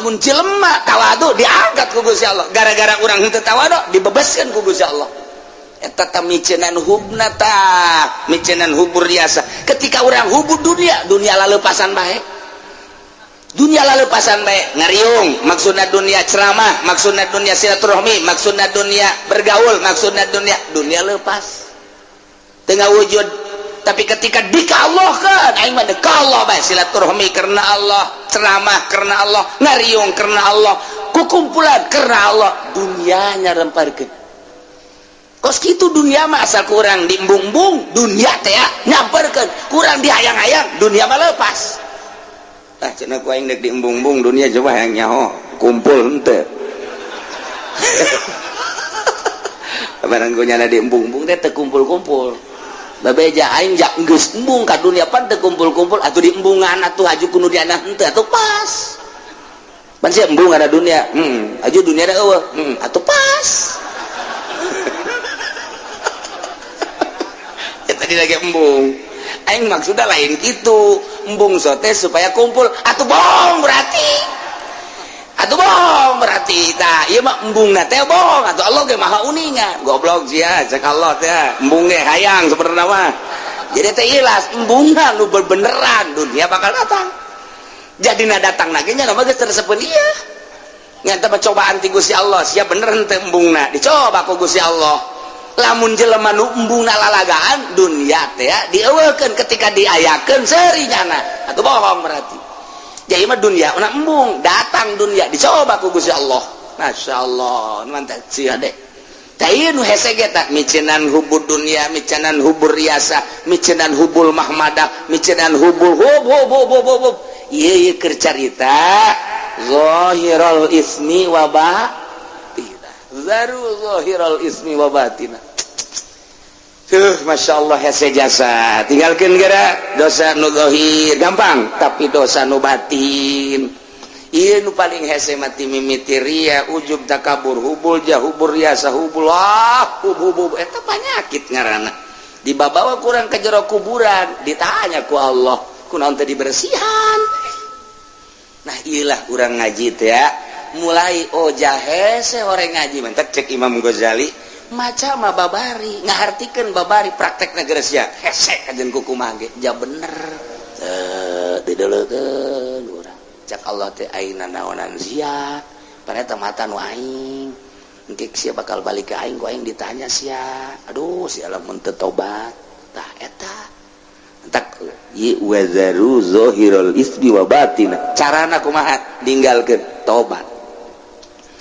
Lamun jelema tawadu, diangkat ku Gusti Allah. Gara-gara urang henteu tawadu, dibebaskeun ku Gusti Allah. Eta tah miceunan hubna, tah miceunan hubbur riasa. Ketika urang hubbud dunia, dunia lalepasan bae, dunia lalepasan bae. Ngariung maksudna dunia, ceramah maksudna dunia, silaturahmi maksudna dunia, bergaul maksudna dunia, dunia lepas tengah wujud. Tapi ketika dika Allah kan, aing mah deka Allah bae, silaturahmi karena Allah, ceramah karena Allah, ngariung karena Allah, kukumpulan karena Allah, dunianya remparkeun. Kos kitu dunia mah, asal kurang diembung-embung dunia teh ya, nyamperkeun kurang dihayang-hayang, dunia mah lepas. Ah, cenah ku aing dek diembung-embung dunia, coba yang nyaho kumpul henteu. Barang gue nyana diembung-embung teh teu kumpul-kumpul. Babeja aing jak geus embung ka dunia pan teu kumpul-kumpul atuh, diembungan atuh haju kudu diana henteu atuh pas. Pan sia embung ada dunia, haju dunia da eueuh, atuh pas. Ya tadi lagi embung. Aing maksudnya lain gitu. Embung sote supaya kumpul atuh, bohong berarti. Atuh bohong berarti. Tah, ieu mah embungna teh bohong atuh. Allah ge maha uninga. Goblok sia, cek Allah teh. Embung ge hayang sebenarnya mah. Jadi teh ilas embungna nu beneran dunia bakal datang. Jadi na datang lagi nya mah geus tersepeun ieu. Nyata cobaan ti Gusti Allah, sia bener henteu embungna. Dicoba ku Gusti Allah. Lamun jelema nu embungna lalagaan dunia teh dieuweukeun, ketika diayakeun seuri nyana. Atuh bohong berarti. Jadi mah dunia na embung, datang dunia dicoba ku Gusti Allah. Masya Allah, mantap sih adek. Tah ieu nu hese ge tah miceunan hubbud dunia, miceunan hubbur riasa, miceunan hubbul mahmadah, miceunan hubbul hub hub hub hub hub. Ieu ieu keur carita zahirul ismi wa batina. Zaru zahirul ismi wa batina. Tuh, Masya Allah, hese jasa. Tinggalkan gara dosa nu zahir gampang, tapi dosa nu batin. Ieu nu paling hese mati mimiti ria, ujub, takabur, hubbul jah, hubbur riasa, hubbul ah, hub hub hub. Eta penyakit ngaranna. Dibabawa kurang ke jero kuburan, ditanya ku Allah, kunaon teh dibersihan? Nah, iyalah urang ngaji teh ya. Mulai oh hese orang ngaji mentak cek Imam Ghazali maca mah babari ngahartikeun, babari praktek negara sia hese kajen kumaha ge ja bener teu dideuleukeun urang. Cek Allah teh, aina naonan sia paneta mata nu aing, engke sia bakal balik ke aing, ku aing ditanya sia. Aduh, sia lamun teu tobat. Tah eta entak wazaru zahirul ismi wa batina. Carana kumaha? Ninggalkeun, tobat.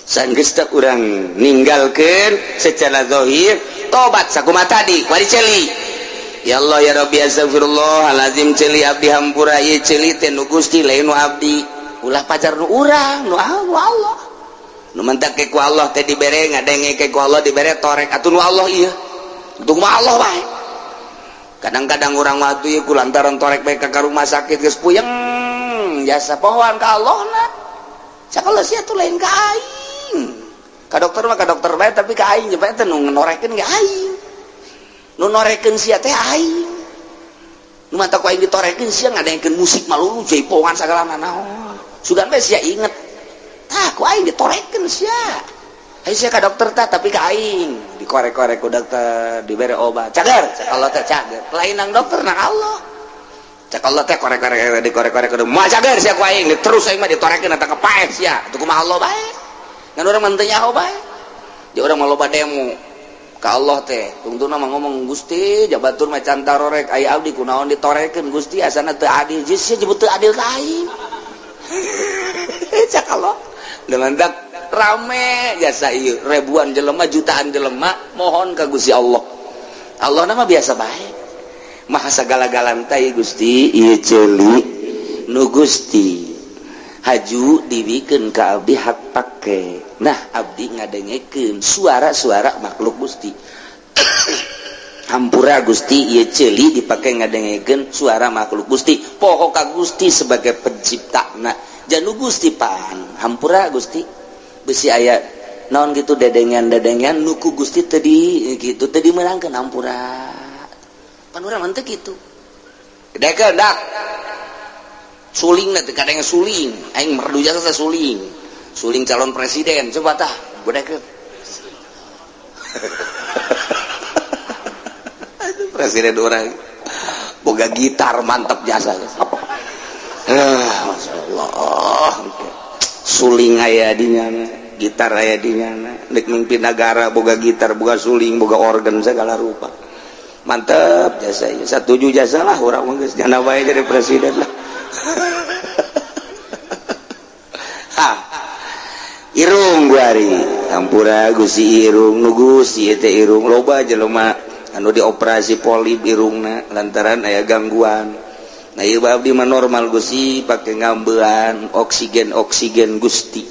Sanggeus teh urang ninggalkeun secara zahir, tobat sakumaha tadi wari ceuli, ya Allah, ya Rabbi, astagfirullahalazim, ceuli abdi hampura, ieu ceuli teh nu Gusti, lain nu abdi. Ulah pacar nu urang, nu Allah. Nu mentak ke ku Allah teh dibere ngadenge, ke ku Allah dibere torek atuh nu Allah ieu. Untung mah Allah bae. Kadang-kadang orang waktu ieu ku lantaran torek bae ka rumah sakit geus puyeng jasa pohoan ka Allah na. Cak Allah sia tuh lain ka aing. Ka dokter mah ka dokter bae, tapi ka aing bae teh nu norekeun ge aing. Nu norekeun sia teh aing. Nu mantap ku aing ditorekeun, sia ngadengkeun musik malulu, jaipongan sagala naon. Sugan bae sia inget. Tah ku aing ditorekeun sia. Ayo sia ka dokter tah, tapi ka aing dikorek-korek ku dokter, dibere obat. Cager, cak Allah teh cager. Lain nang dokter, nang Allah. Cak Allah teh korek-korek, dikorek-korek kudu moal cager sia ku aing, terus aing mah ditorekeun eta kepaeh sia. Atuh kumaha Allah bae. Ngan urang mah teu nyaho bae. Di urang mah loba demo ka Allah teh. Tungtuna mah ngomong, Gusti, jabatur mah can tarorek, aya abdi kunaon ditorekeun Gusti, asana teu adil. Geus sia jebut teu adil ka aing. Cak Allah. Dengan rame jasa ieu ribuan jelema, jutaan jelema mohon ka Gusti Allah. Allah nama biasa bae. Maha sagala-galana Gusti, ieu ceuli nu Gusti haju dibikeun ka abdi hak pake. Nah, abdi ngadengekeun suara-suara makhluk Gusti. Hampura Gusti, ieu ceuli dipake ngadengekeun suara makhluk Gusti. Poho ka Gusti sebagai pencipta. Nah, janu Gusti pan hampura Gusti, besi aya naon gitu dedengan-dedengan nuku Gusti tadi gitu tadi meulangkeun, hampura. Pan urang mah teu kitu. Dekeun dak. Suling teh kadang suling, aing merdu jasa suling. Suling calon presiden, coba tah, godekeun. Presiden orang boga gitar mantap jasa. Masya Allah, suling aya di nyana, gitar aya di nyana, nek mimpin negara boga gitar, boga suling, boga organ segala rupa. Mantap jasa, satuju jasa lah urang mah geus nyana bae jadi presiden lah. Irung guari, hampura Gusti irung, nu Gusti teh irung loba jelema anu dioperasi polip irungna lantaran aya gangguan. Nah ieu abdi mah normal Gusti pake ngambean oksigen oksigen Gusti.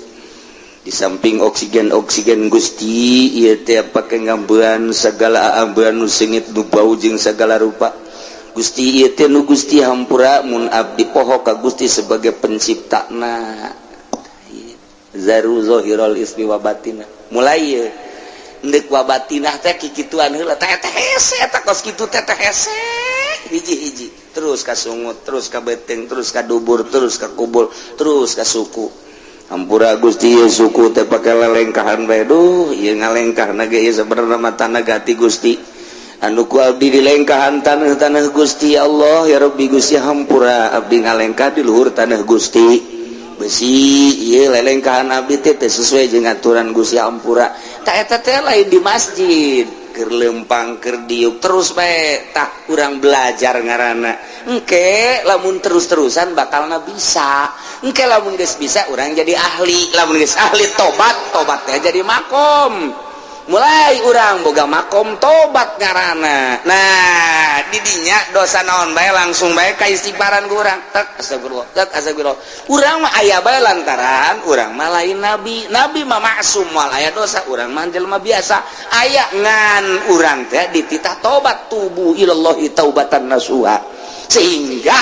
Di samping oksigen oksigen Gusti ieu teh pake ngambean segala ambean nu seungit nu bau jeung segala rupa. Gusti ieu teh nu Gusti hampura mun abdi poho ka Gusti sebagai penciptana. Zaru zahiral ismi wa batina. Mulai ieu ndek wa batinah teh kikituan heula teh teh hese eta kos kitu teh teh hese hiji-hiji terus ka sungut, terus ka beteng, terus ka dubur, terus ka kubur, terus ka suku. Hampura Gusti ieu suku teh pake lelengkahan bae duh ieu ngalengkahna ge ieu sabenerna mah tanah gati Gusti. Anu ku abdi dilengkahan tanah-tanah Gusti ya Allah ya Rabbi Gusti hampura abdi ngalengkah di luhur tanah Gusti. Besi ieu lelengkahan abdi teh teu sesuai jeung aturan Gusti hampura. Tah eta teh lain di masjid, keur lempang keur diuk terus bae tah urang belajar ngaranna. Engke lamun terus-terusan bakalna bisa. Engke lamun geus bisa urang jadi ahli, lamun geus ahli tobat, tobat teh jadi makom. Mulai urang boga makom tobat ngaranna. Nah, didinya dosa naon bae langsung bae ka istighfaran ku urang. Tek astagfirullah, tek astagfirullah. Urang mah aya bae lantaran urang mah lain nabi. Nabi mah maksum moal aya dosa, urang mah jelema biasa. Aya ngan urang teh dititah tobat tubu ilallahi taubatan nasuha. Sehingga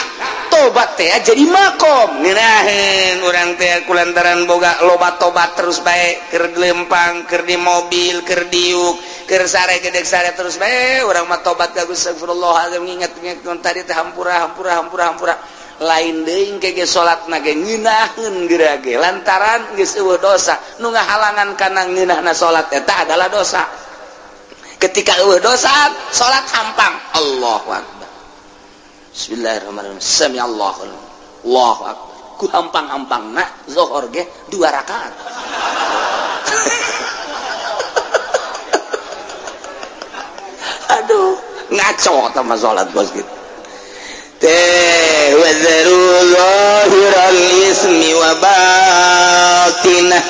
tobat teh jadi makom. Ngeunaheun urang teh kulantaran boga loba tobat terus bae keur lempang, keur di mobil, keur diuk, keur sare gedeg sare terus bae urang mah tobat ka Gusti astagfirullahalazim nginget-nginget tadi teh hampura hampura hampura hampura. Lain deui engke ge salatna ge ngeunaheun geura ge lantaran geus eueuh dosa. Nu ngahalangan kana ngeunahna salat eta adalah dosa. Ketika eueuh dosa, salat hampang. Allahu akbar. Bismillahirrahmanirrahim. Sami Allahu Allahu akbar. Ku hampang-hampangna zuhur ge 2 rakaat. Aduh, ngaco tah salat bos gitu. Teh wazaru zahiral ismi wa batinah.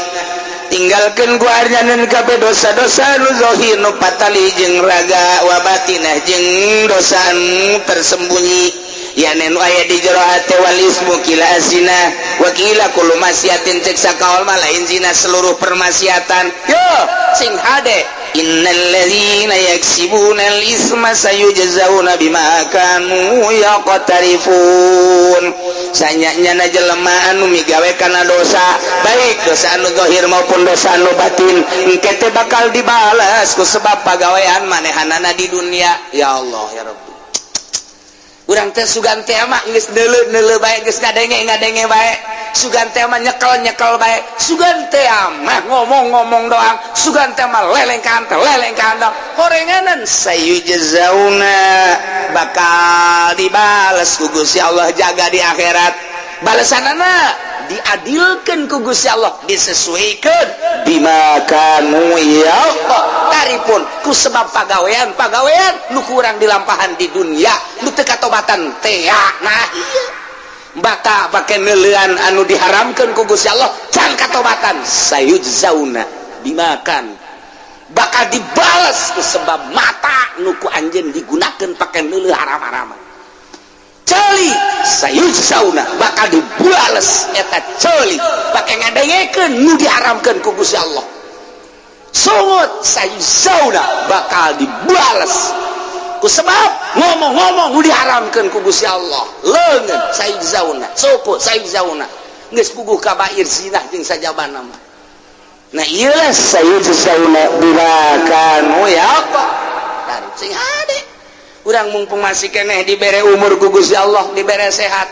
Tinggalkeun ku arjanan kabeh dosa-dosa nu zahir nu patali jeung raga wa batinah jeung dosa nu tersembunyi. Ya nu aya di jero hate wal ismu kila azina wa kila kullu maksiatin cek sakaol mah lain zina seluruh permaksiatan. Yo sing hade innal ladzina yaksibuna al isma sayujzauna bima kanu yaqtarifun. Sanyanya jelema anu migawe kana dosa, baik dosa anu zahir maupun dosa anu batin, engke teh bakal dibalas ku sebab pagawean manehanana di dunia. Ya Allah ya Rabbi. Urang teh sugan teh mah geus neuleuh-neuleuh bae, geus ngadenge-ngadenge bae. Sugan teh mah nyekel-nyekel bae. Sugan teh mah ngomong-ngomong doang. Sugan teh mah lelengkahan teh lelengkahan doang. Horenganan sayujzauna bakal dibales ku Gusti Allah jaga di akhirat. Balesanana diadilkeun ku Gusti Allah, disesuaikan bima kanu yaqtarifun ku sebab pagawean-pagawean nu kurang dilampahan di dunia nu teu katobatan teh. Nah ieu baka pake neuleuan anu diharamkeun ku Gusti Allah can katobatan sayujzauna bima kan bakal dibales ku sebab mata nu ku anjeun digunakeun pake neuleuh haram-haraman. Ceuli sayujzauna bakal dibales eta ceuli pake ngadengekeun nu diharamkeun ku Gusti Allah. Sungut sayujzauna bakal dibales ku sebab ngomong-ngomong nu diharamkeun ku Gusti Allah. Leungeun sayujzauna, suku sayujzauna geus puguh kabair zinah jeung sajabana mah. Nah ieu lah sayujzauna bima kanu yaqtarif. Sing hade urang mumpung masih keneh dibere umur ku Gusti Allah, dibere sehat.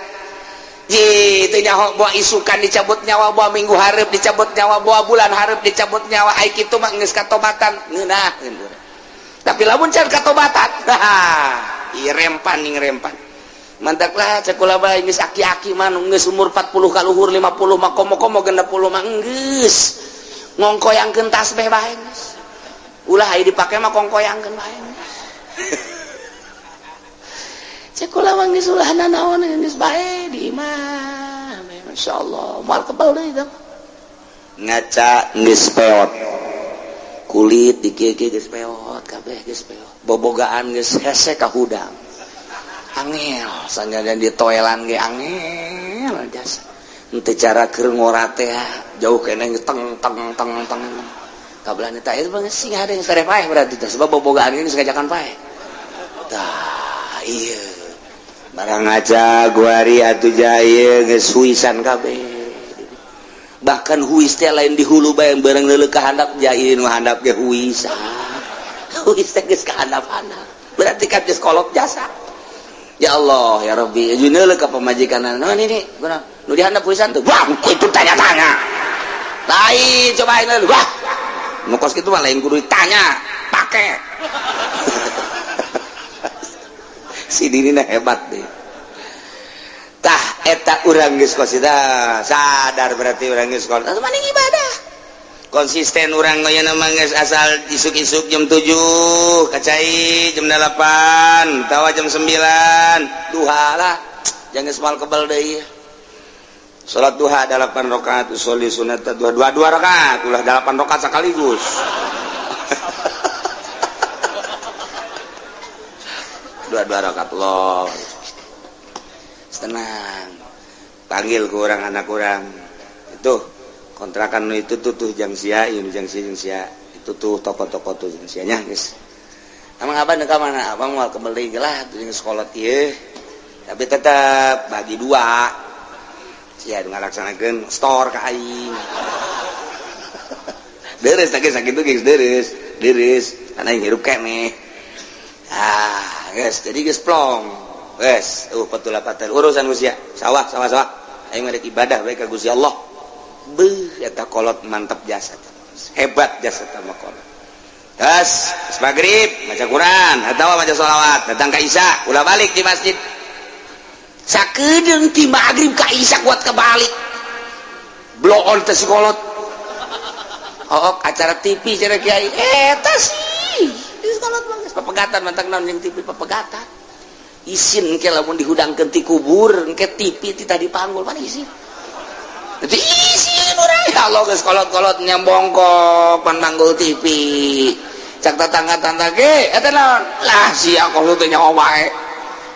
Ji teu nyaho boa isukan dicabut nyawa, boa minggu hareup dicabut nyawa, boa bulan hareup dicabut nyawa. Ai kitu mah geus katobatan ngeunaheun urang. Tapi lamun can katobatan, ieu rempan ning rempan. Mantaklah cek kula bae geus aki-aki mah nu geus umur 40 ka luhur, 50 mah, komo-komo 60 mah geus ngongkoyangkeun tasbeh bae geus. Ulah aya dipake mah, kongkoyangkeun bae geus. Cek kula mah geus ulah nanaon, geus bae di imah. Masyaallah, moal kebal deui tah. Ngaca geus peot. Kulit di kieu geus peot, kabeh geus peot. Bobogaan geus hese ka hudang. Angel, sanajan di toelan ge angel jasa. Henteu cara keur ngora teh jauh keneh, teng teng teng teng. Kabelah teh itu mah sing ada yang sare paeh berarti teh, sebab bobogaan ini sengajakan paeh. Tah, iya. Barang ngaca guari atuh jaya geus huisan kabeh. Bahkan huis teh lain di hulu bae, barang leuleuk ka handap jai, nu handap ge huisan. Huis teh geus ka handap-handap. Berarti kan geus kolot jasa. Ya Allah, ya Rabbi, jeung leuleuk ka pamajikan. Naon ini? Kunaon? Nu di handap huisan tuh. Wah, itu tanya-tanya. Lain cobain leuleuk. Wah. Nu kos kitu mah lain kudu ditanya, pake. Si Dini hebat deh. Tah eta urang geus kos sadar, berarti urang geus kos maning ibadah konsisten. Urang ayeuna mah geus asal isuk-isuk jam 7 kacai, jam 8 tawa, jam 9 duha lah, jangan geus moal kebal deui. Salat duha 8 rakaat, usolli sunat duha dua dua rakaat, ulah 8 rakaat sekaligus, dua dua rakaat loh. Tenang, panggil ke orang anak orang itu kontrakan itu tuh, tuh jang sia ini, jang sia, jang sia itu tuh, toko-toko tuh jang sia nya guys. Emang abang ke mana? Abang mau kembali lah tuh sekolah ieu, tapi tetap bagi dua sia ngalaksanakeun store ka aing. Deres tak sakit tuh guys, deres deres karena aing hirup keneh. Ah guys, jadi guys plong guys, betul patel urusan usia sawah sawah sawah, aing rek ibadah bae ka Gusti Allah. Beuh, eta kolot mantap jasa, hebat jasa sama kolot. Tas maghrib maca Quran atau maca sholawat, datang ka Isya ulah balik di masjid. Sakedeung ti maghrib ka Isya kuat kebalik blow on teh si kolot. Oh, acara TV cara kiai eta sih di kolot mah geus papegatan, mantak naon jeung TV papegatan. Isin ke lamun dihudangkeun ti kubur engke TV ti tadi panggul mana isin. Jadi isin urang, ya Allah, geus kolot-kolot nyambongkok pan manggul TV. Cak tetangga-tetangga ge eta naon lah, sia kolot teh nyaho bae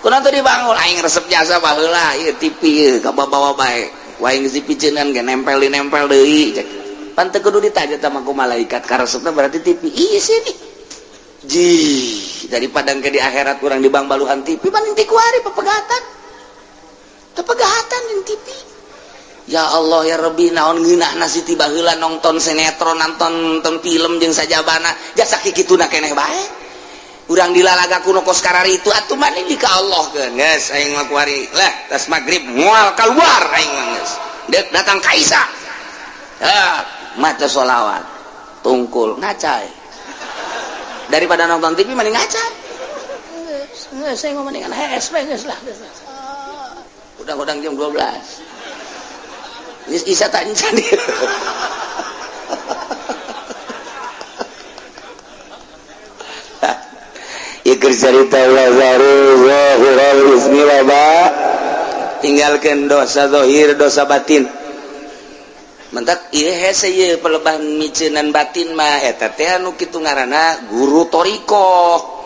kunaon teu dibangun. Aing resep jasa baheula ieu TV ieu kabawa bae, wae geus dipiceunan ge nempel nempel deui. Cek pan teu kudu ditanya sama ku malaikat, karesepna berarti TV isin. Ji daripada ke di akhirat kurang di bang baluhan TV, paling ti kuari pepegatan pepegatan yang TV. Ya Allah ya Rabbi, naon ngeunah nasi tiba heula nonton sinetron, nonton nonton film jeung sajabana, jasa kituna keneh bae urang dilalaga kuno kos karari itu atuh maning di ka Allah keun. Geus aing mah kuari lah, tas maghrib moal keluar aing mah, geus dek datang ka Isa, ah, maca sholawat tungkul ngacai. Daripada nonton TV mending ngaca. Geus, saya ngomong dengan HSP geus lah. Udang-udang jam 12 geus Isa tak encan. Ieu cerita tinggalkan dosa zahir, dosa batin. Mentak ieu hese ieu pelebah miceunan batin mah eta teh anu kitu ngaranna guru thoriqoh.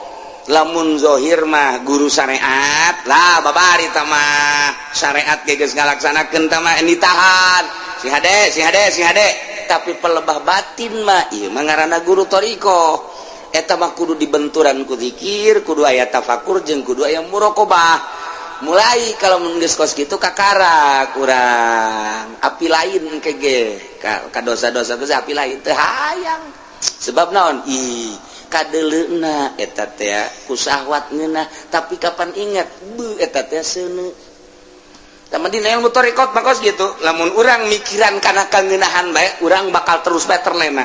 Lamun zahir mah guru syariat lah, babari tah mah syariat ge geus ngalaksanakeun tah mah ditahan si hade si hade si hade. Tapi pelebah batin mah ieu mah ngaranna guru thoriqoh. Eta mah kudu dibenturan ku zikir, kudu aya tafakur jeung kudu aya muraqabah. Mulai kalau mun geus kos kitu kakara kurang api lain engke ge ka dosa-dosa geus api lain teu hayang. Sebab naon? Ih, kadeleuna eta teh ku syahwat ngeunah, tapi kapan ingat beuh eta teh seuneu. Sama dina ilmu thoriqot bakos gitu. Lamun urang mikiran kana kangenahan bae, urang bakal terus bae terlena.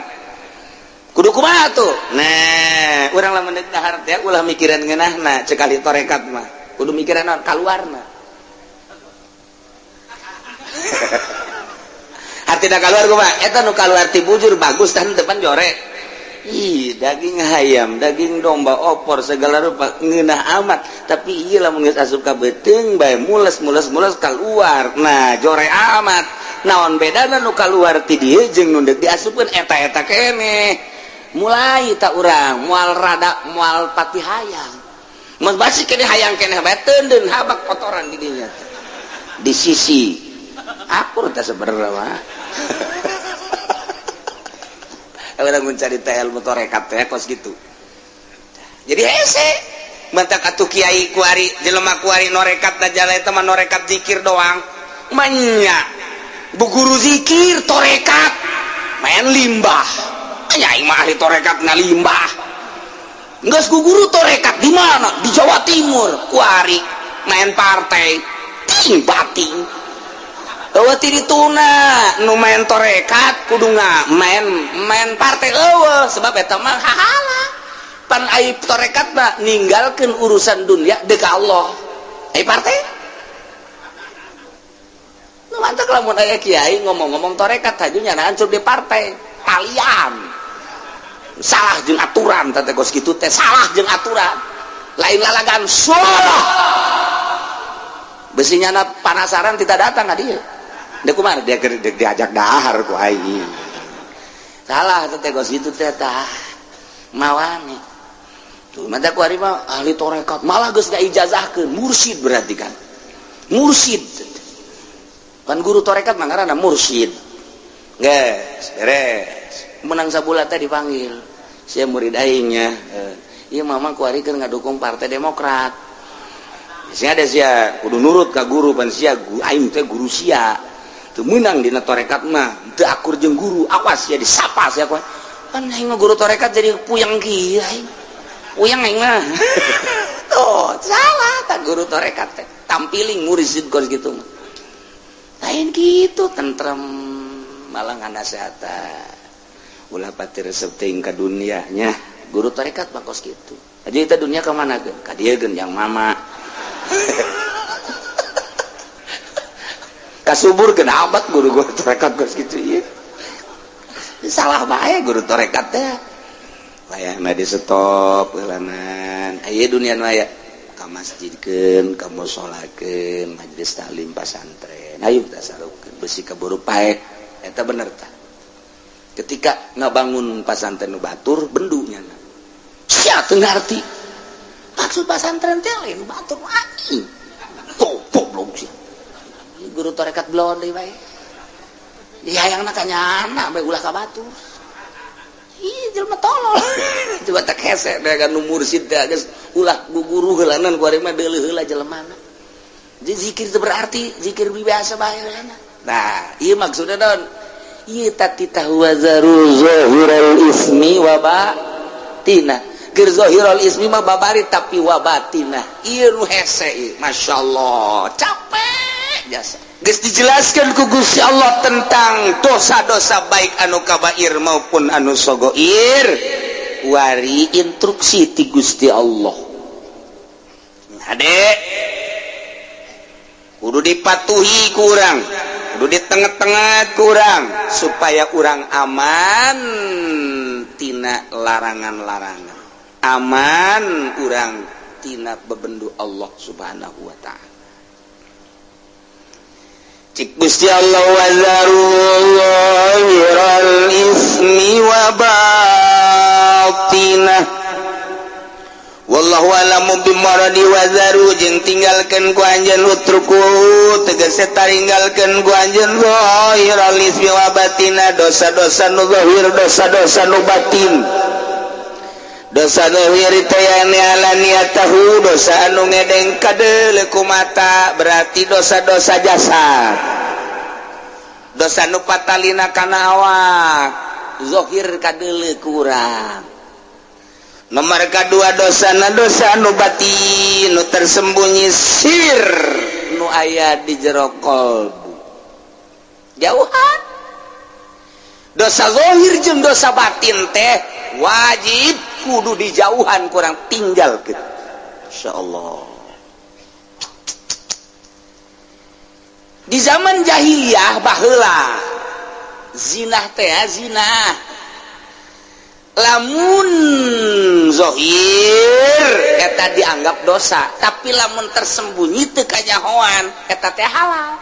Kudu kumaha tuh? Nah, urang lamun deuk dahar teh ulah mikiran ngeunahna cek ahli tarekat mah. Kudu mikiran naon kaluarna. Artina kaluar kumaha? Eta nu kaluar ti bujur bagus tah depan jore. Ih, daging hayam, daging domba, opor segala rupa ngeunah amat, tapi ieu lamun geus asup ka beuteung bae mules mules mules keluar. Nah, jore amat. Naon bedana nu kaluar ti dieu jeung nu deuk diasupkeun eta-eta keneh. Mulai tak urang moal rada moal pati hayang. Mun basi keneh hayang keneh bae teundeun habak kotoran di dinya. Di sisi akur teh sebenarnya mah. Orang mencari ilmu torekat teh kos gitu. Jadi hese mantak atuh kiai kuari jelema kuari norekat da jala eta mah norekat zikir doang. Manya bu guru zikir torekat main limbah. Nya aing mah ahli torekat ngalimbah. Geus ku guru torekat di mana? Di Jawa Timur kuari main partai ting bating. Eueuh ti dituna nu main torekat kudu main main partai eueuh sebab eta mah hahala. Pan ai torekat mah ninggalkeun urusan dunia deuk ka Allah. Ai partai? Nu mantak lamun aya kiai ngomong-ngomong torekat haju nyana hancur di partai talian. Salah jeung aturan teh kos kitu teh salah jeung aturan. Lain lalagan salah. Besi nyana panasaran tidak datang ka dieu. Dia kumaha dia diajak dahar ku aing. Salah teh kos kitu teh tah. Mawane. Tuh mata ku ari mah ahli tarekat malah geus ngaijazahkeun mursyid berarti kan. Mursyid. Kan guru tarekat mah ngaranna mursyid. Geus beres. Menang sabulan teh dipanggil. Sia murid aingnya. Ieu mama ku ari keur ngadukung Partai Demokrat. Sia ada sia kudu nurut ka guru pan sia aing teh guru sia. Teu meunang dina tarekat mah teu akur jeung guru awas sia disapa sia ku. Pan aing mah guru tarekat jadi puyeng kieu aing. Puyeng aing mah. Tuh salah tak guru tarekat teh. Tampiling mursyid kos kitu mah. Lain kitu tentrem malah nganasehatan. Ulah pati resep teuing ka dunia nya. Guru tarekat mah kos kitu. Aja kita dunia ka mana geun? Ka dieu geun yang mama. Kasubur kena amat guru guru tarekat kos kitu ieu. Salah bae guru tarekat teh. Layana di stop heulanan. Aya dunia nu aya ka masjidkeun, ka musolakeun, majelis taklim pasantren. Ayo tasarufkeun besi kaburu paeh. Eta bener tah. Ketika ngabangun pasantren nu batur bendu nya. Sia teu ngarti. Maksud pasantren teh lain batur aing. Goblok sia. Guru tarekat belon deui bae. Di hayangna ka nyana bae ulah ka batur. Ih jelema tolol. Coba tak hese teh kan nu mursyid teh geus ulah guguru heulanan ku ari mah deuleuh heula jelemana. Jadi zikir teu berarti zikir biasa bae heulana. Nah, ieu maksudna naon? Ieu tati tahuwazaru zahiral ismi wa batina. Keur zahirul ismi mah babari tapi wa batina. Ieu nu hese ieu. Masyaallah, capek jasa. Geus dijelaskan ku Gusti Allah tentang dosa-dosa baik anu kabair maupun anu sogoir. Wari instruksi ti Gusti Allah. Hade kudu dipatuhi kurang, kudu ditengah-tengah kurang supaya urang aman tina larangan-larangan, aman urang tina bebendu Allah Subhanahu wa ta'ala. Cik Gusti Allah wazaru zahiral ismi wa batinah wallahu alamu bimaradi wazaru jeung tinggalkeun ku anjeun utruku tegese taringgalkeun ku anjeun zahiral ismi wa batinah dosa-dosa nu zahir dosa-dosa nu batin dosa zahir teh alaniyatahu dosa anu ngedeng kadeuleu ku mata berarti dosa-dosa jasad dosa nu patalina kana awak zahir kadeuleu ku urang nomor kedua dosa na dosa anu batin nu tersembunyi sir nu aya di jero kolbu. Jauhan dosa zahir jeung dosa batin teh wajib kudu dijauhan, kurang tinggal gitu. Insyaallah. Di zaman jahiliyah baheula zinah teh zinah lamun zahir eta dianggap dosa, tapi lamun tersembunyi teu kanyahoan eta teh halal.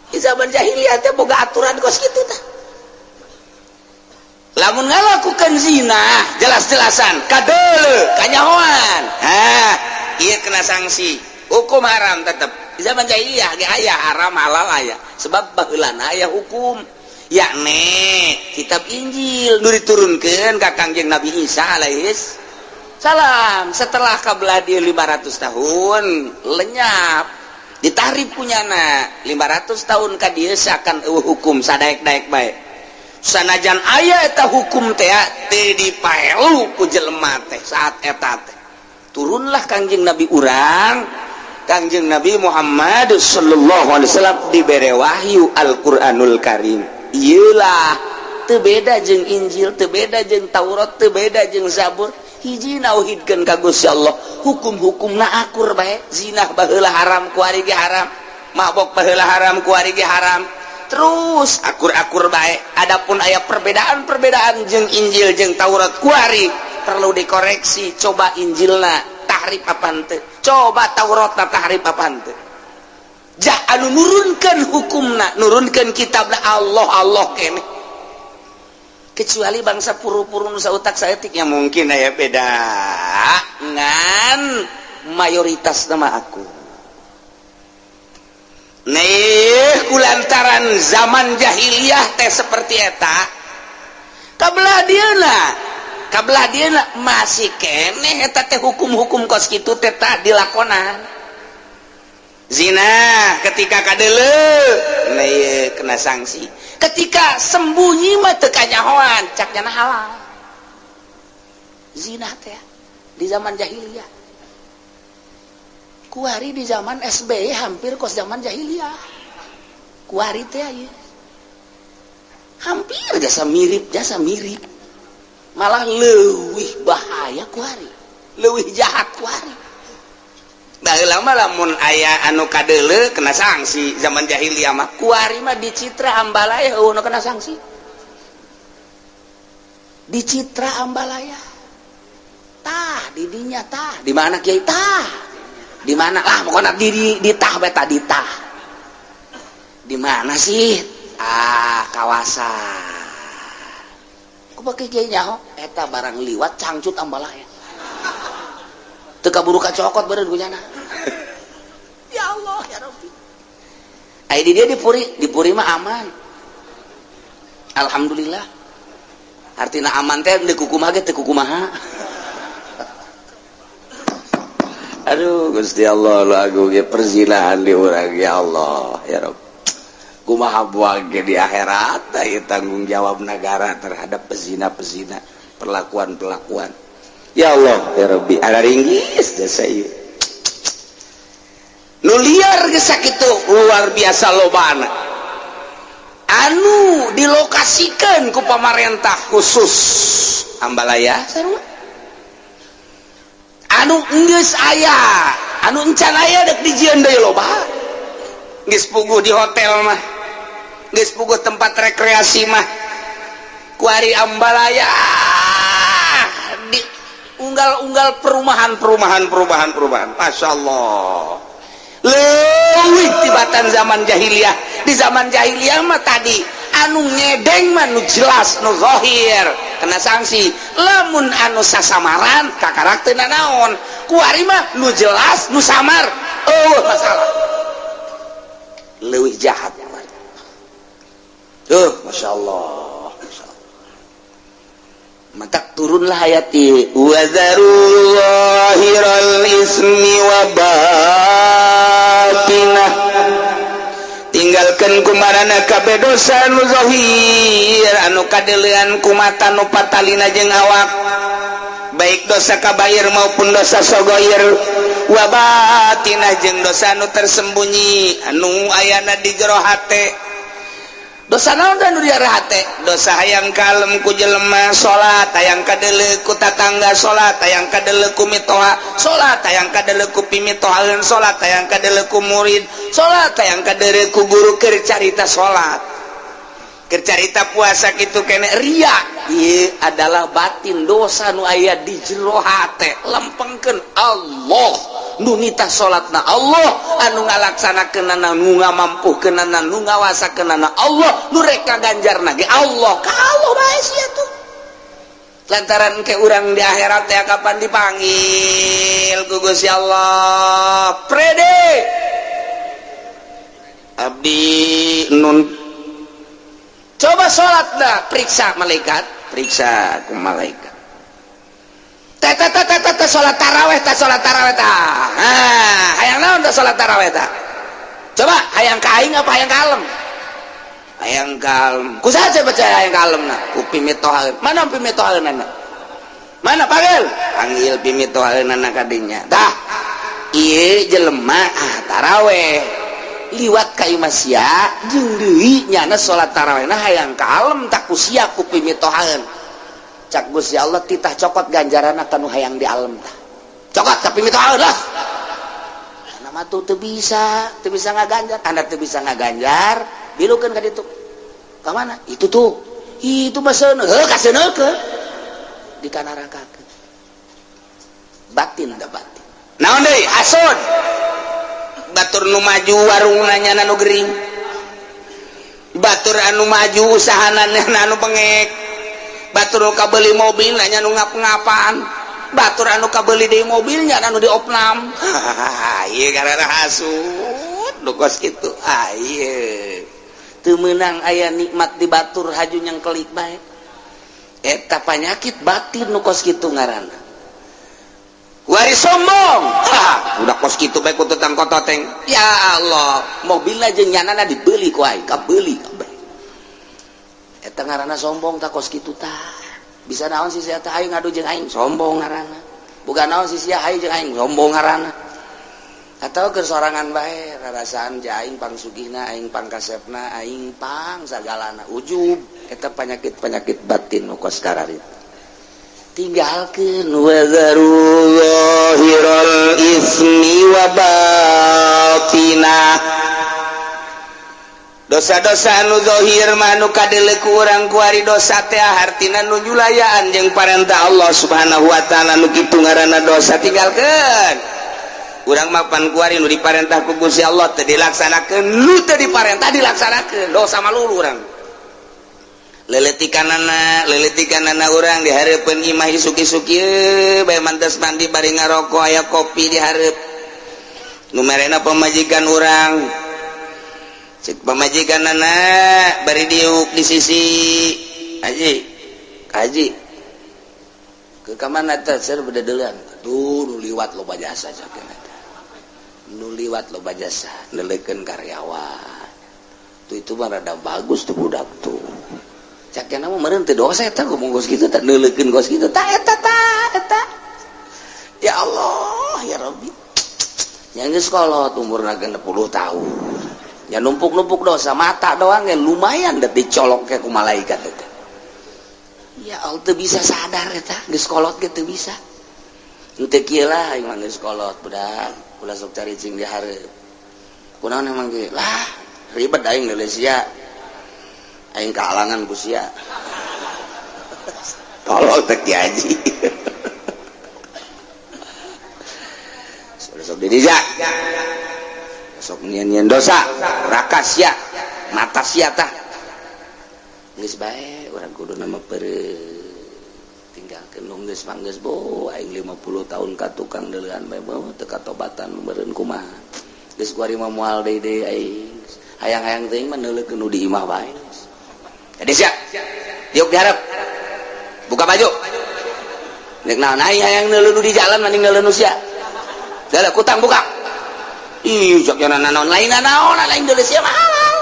Di zaman jahiliyah teh boga aturan kos kitu tah. Lamun ngalakukan zina jelas-jelasan kadeuleu kanyahoan, ha ieu kena sanksi hukum haram tetep. Di zaman jahiliyah ge aya haram halal aya, sebab baheulana aya hukum, yakni kitab Injil nu diturunkeun ka Kangjeng Nabi Isa alaihis salam. Setelah kabelah dia 500 tahun lenyap, ditahrif punyana 500 tahun ka dieu seakan eueuh hukum sadaek-daek bae. Sanajan aya eta hukum teh teu dipaelu ku jelema teh saat eta teh. Turunlah Kangjeng Nabi urang, Kangjeng Nabi Muhammad sallallahu alaihi wasallam dibere wahyu Al-Qur'anul Karim. Iyalah teu beda jeung Injil, teu beda jeung Taurat, teu beda jeung Zabur. Hiji nauhidkeun ka Gusti Allah, hukum-hukumna akur bae. Zinah baheula haram, kuari ge haram. Mabok baheula haram, kuari ge haram. Terus akur-akur bae. Adapun aya perbedaan-perbedaan jeung Injil jeung Taurat kuari perlu dikoreksi. Coba Injilna tahrif apaan teu? Coba Tauratna tahrif apaan teu? Jah anu nurunkeun hukumna, nurunkeun kitabna Allah Allah keneh. Kecuali bangsa puru-puru nu sautak saeutik ya mungkin aya beda. Ngan mayoritas nama aku. Nih kulantaran zaman jahiliyah teh seperti eta, kabelah dieuna masih keneh eta teh hukum-hukum kos kitu teh tah dilakonan. Zina ketika kadeuleu nah kena sanksi, ketika sembunyi mah teu kanyahoan cak nyana halal. Zina teh di zaman jahiliyah. Kuari di zaman SBY hampir kos zaman jahiliyah. Kuari teh ieu hampir jasa mirip, jasa mirip. Malah leuwih bahaya kuari, leuwih jahat kuari. Baheula mah lamun aya anu kadeuleu kena sanksi zaman jahiliyah mah. Kuari mah di Citra Ambalaya eueuh nu kena sanksi. Di Citra Ambalaya. Tah di dinya tah, di mana kiai tah? Di mana lah pokoknya di tah beta di tah. Di mana sih? Ah, kawasan. Ku pake kiai nyaho eta barang liwat cangcut Ambalaya. Teu kaburu kacokot beureun ku nyana. Ya Allah ya Rabbi. Ai di dia di Puri mah aman. Alhamdulillah. Artina aman teh deuk kumaha ge teu kumaha. Aduh Gusti Allah lu agung ge perzinahan di urang ya Allah ya Rabb. Kumaha buang ge di akhirat ieu tanggung jawab negara terhadap pezina-pezina, perlakuan-perlakuan. Ya Allah ya Rabbi, ada ringgis jasa ieu. Nu liar geus sakitu luar biasa lobana. Anu dilokasikeun ku pamarentah khusus Ambalaya sarua. Anu geus aya, anu encan aya dek dijieun deui loba. Geus puguh di hotel mah. Geus puguh tempat rekreasi mah. Kuari Ambalaya di unggal-unggal perumahan. Masya Allah. Leuwih tibatan zaman jahiliyah. Di zaman jahiliyah mah tadi anu ngedeng mah nu jelas nu zahir kena sanksi. Lamun anu sasamaran kakarak teu nanaon. Kuari mah nu jelas nu samar eueuh masalah. Leuwih jahat. Tuh, Masya Allah. Maka turunlah ayat ini wazaru zahiral ismi wa batinah, tinggalkan kumarana kabeh dosa nu zahir anu kadeulean kumata nu patalina jeung awak, baik dosa kabair maupun dosa sogoir. Wa batinah jeung dosa nu tersembunyi anu ayana di jero hate. Dosa naon nu di jero hate? Dosa hayang kalem ku jelema salat, hayang kadeuleu ku tatangga salat, hayang kadeuleu ku mitoha salat, hayang kadeuleu ku pimitohaeun salat, hayang kadeuleu ku murid salat, hayang kadeuleu ku guru keur carita salat, keur carita puasa kitu kene ria. Ieu adalah batin, dosa nu aya di jero hate. Lempengkeun Allah nu nitah salatna, Allah anu ngalaksanakeunana, nu ngamampuhkeunana, nu ngawasakeunana, Allah nu rek ngaganjarna ge Allah. Ka Allah bae sia tuh, lantaran ke urang di akhirat ya kapan dipanggil ku Gusti Allah, "Prede abdi nun coba salat dah." Periksa malaikat, periksa ku malaikat. Teh teh teh teh teh, salat taraweh teh, salat taraweh tah. Ah, hayang naon teh salat taraweh tah? Coba, hayang ka aing apa hayang kalem? Hayang kalem. Ku saha percaya hayang kalem? Nah, ku pimitohaeun. Mana pimitohaeunana? Mana? Panggil, panggil pimitohaeunana kadinya. Tah, ieu jelema ah taraweh liwat ka imah sia jeung deui nyana salat tarawehna hayang kalem tak ku sia ku pimitohaeun. Cak Gusti Allah, titah cokot ganjaran kanu hayang di alam tah, cokot ka pimitohaeun lah. Nama tuh teu bisa, teu bisa ngaganjar. Anda teu bisa ngaganjar, bilukeun ka ditu. Ka mana itu tuh? Itu mah seuneu heuh, kaseuneukeun di kanarakakeun. Batin da batin. Naon deui? Hasud. Batur nu maju warungna, nyana nu gering. Batur anu maju usahana, anu bengek. Batur nu kabeli mobil, nanya nu ngap-ngapan. Batur anu kabeli deui mobilnya, anu diopnam. Ieu karena hasud nu kos kitu. Ah, ieu teu meunang aya nikmat di batur, haju nyengkelik bae. Eta panyakit batin nu kos kitu ngaranna. Wari sombong. Ha, udah kos kitu bae ku tutang kototeng. Ya Allah, mobilna jeung nyanana dibeli ku aing, kabeli kabeh. Eta ngaranna sombong tah kos kitu tah. Bisa naon sih sia teh, aing ngadu jeung aing, sombong ngaranna. Bukan naon sih sia, aing jeung aing, sombong ngaranna. Atau keur sorangan bae rarasaan ja aing pang sugihna, aing pang kasepna, aing pang sagalana, ujub. Eta penyakit-penyakit batin nu kos kararitu. Tinggalkeun. Wadzaru zahiral ismi wa batinah. Dosa-dosa anu zahir mah anu kadeuleu ku urang kuari. Dosa teh hartina nu nyulayaan jeung parentah Allah Subhanahu wa taala, nu kitu ngaranna dosa. Tinggalkeun. Urang mah pan kuari nu diparentah ku Gusti Allah teu dilaksanakeun, nu teu diparentah dilaksanakeun, dosa malulu urang. Leletikanana, leletikanana urang di hareupeun imah isuk-isuk ieu bae, mantas mandi bari ngarokok, aya kopi di hareup nu merena pamajikan urang. Cek pamajikanana bari diuk di sisi, "Haji, haji, ke kamana teh?" "Ser bededeulean tuh, nu liwat loba jasa." Cek eta, "Nu liwat loba jasa, neuleukeun karyawan tuh. Itu mah rada bagus tuh budak tuh." Cak mah meureun teu dosa eta ngomong kos kitu tah, neuleukeun kos kitu tah. Eta tah, eta ya Allah ya Rabbi, yang geus kolot umurna 60 tahun ya numpuk-numpuk dosa. Mata doang ya lumayan deh dicolok ke ku malaikat eta. Ya Allah, teu bisa sadar eta geus kolot ge teu bisa. Henteu kieu lah, aing mah geus kolot, budak ulah sok caricing di hareup. Kunaon emang ge lah, ribet aing neuleuh sia, aing kahalangan ku sia. Tolol teh Ki Haji. Sok didija, sok nyian-nyian dosa rakas sia, mata sia tah. Geus bae, urang kudu nama pere tinggalkeun nu geus mah geus. Bo aing 50 tahun ka tukang deuleuan bae, bo teu katobatan meureun kumaha. Geus kuari mah moal deui deui aing. Hayang-hayang teuing mah neuleukeun nu di imah bae. Jadi siap diuk diharap, buka baju. Nek naon aing hayang neuleuh nu di jalan mending neuleuh nu sia. Dalah kutang buka. Ih, sok naon lain naon lain deuleuh sia mah halal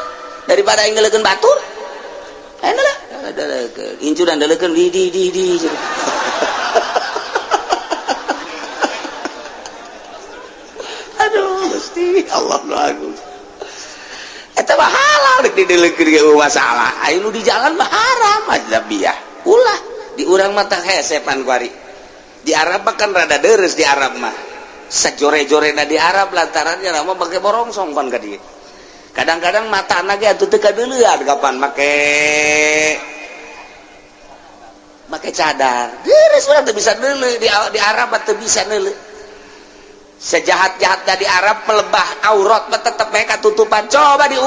daripada aing neuleukeun batur. Aing deuleuh deleukeun incuran, deleukeun di di di di. Gusti Allah nu agung. Eta mah halal rek didelekeun ge masalah. Aya nu di jalan mah haram ajnabiyah. Ulah di urang mah tah hese pan kuari. Di Arab mah kan rada deres di Arab mah. Sajore-jorena di Arab lantaran nya mah make borongsong pan ka dieu. Kadang-kadang matana ge atuh teu kadeuleuan kapan make make cadar. Deres urang teu bisa neuleu di Arab mah teu bisa neuleu. Sejahat-jahat di Arab melebah aurat mah tetep mereka tutupan. Coba di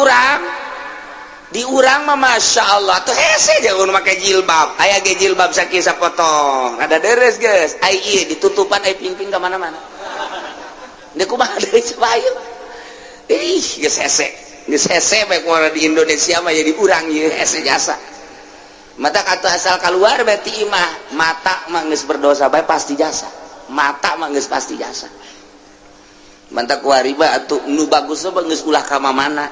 urang mah masya Allah tuh hese jangan make jilbab, aya ge jilbab sakieu sapotong rada deres geus, ai ieu ditutupan, ai pingping ka mana-mana. Deuk kumaha deui coba ayo? Ih, geus hese, geus hese bae kumaha di Indonesia mah, jadi urang ieu hese jasa mata kata asal keluar berarti imah mata mah geus berdosa bae pasti jasa, mata mah geus pasti jasa. Mantap kuari mah atuh nu bagus mah geus ulah ka mana,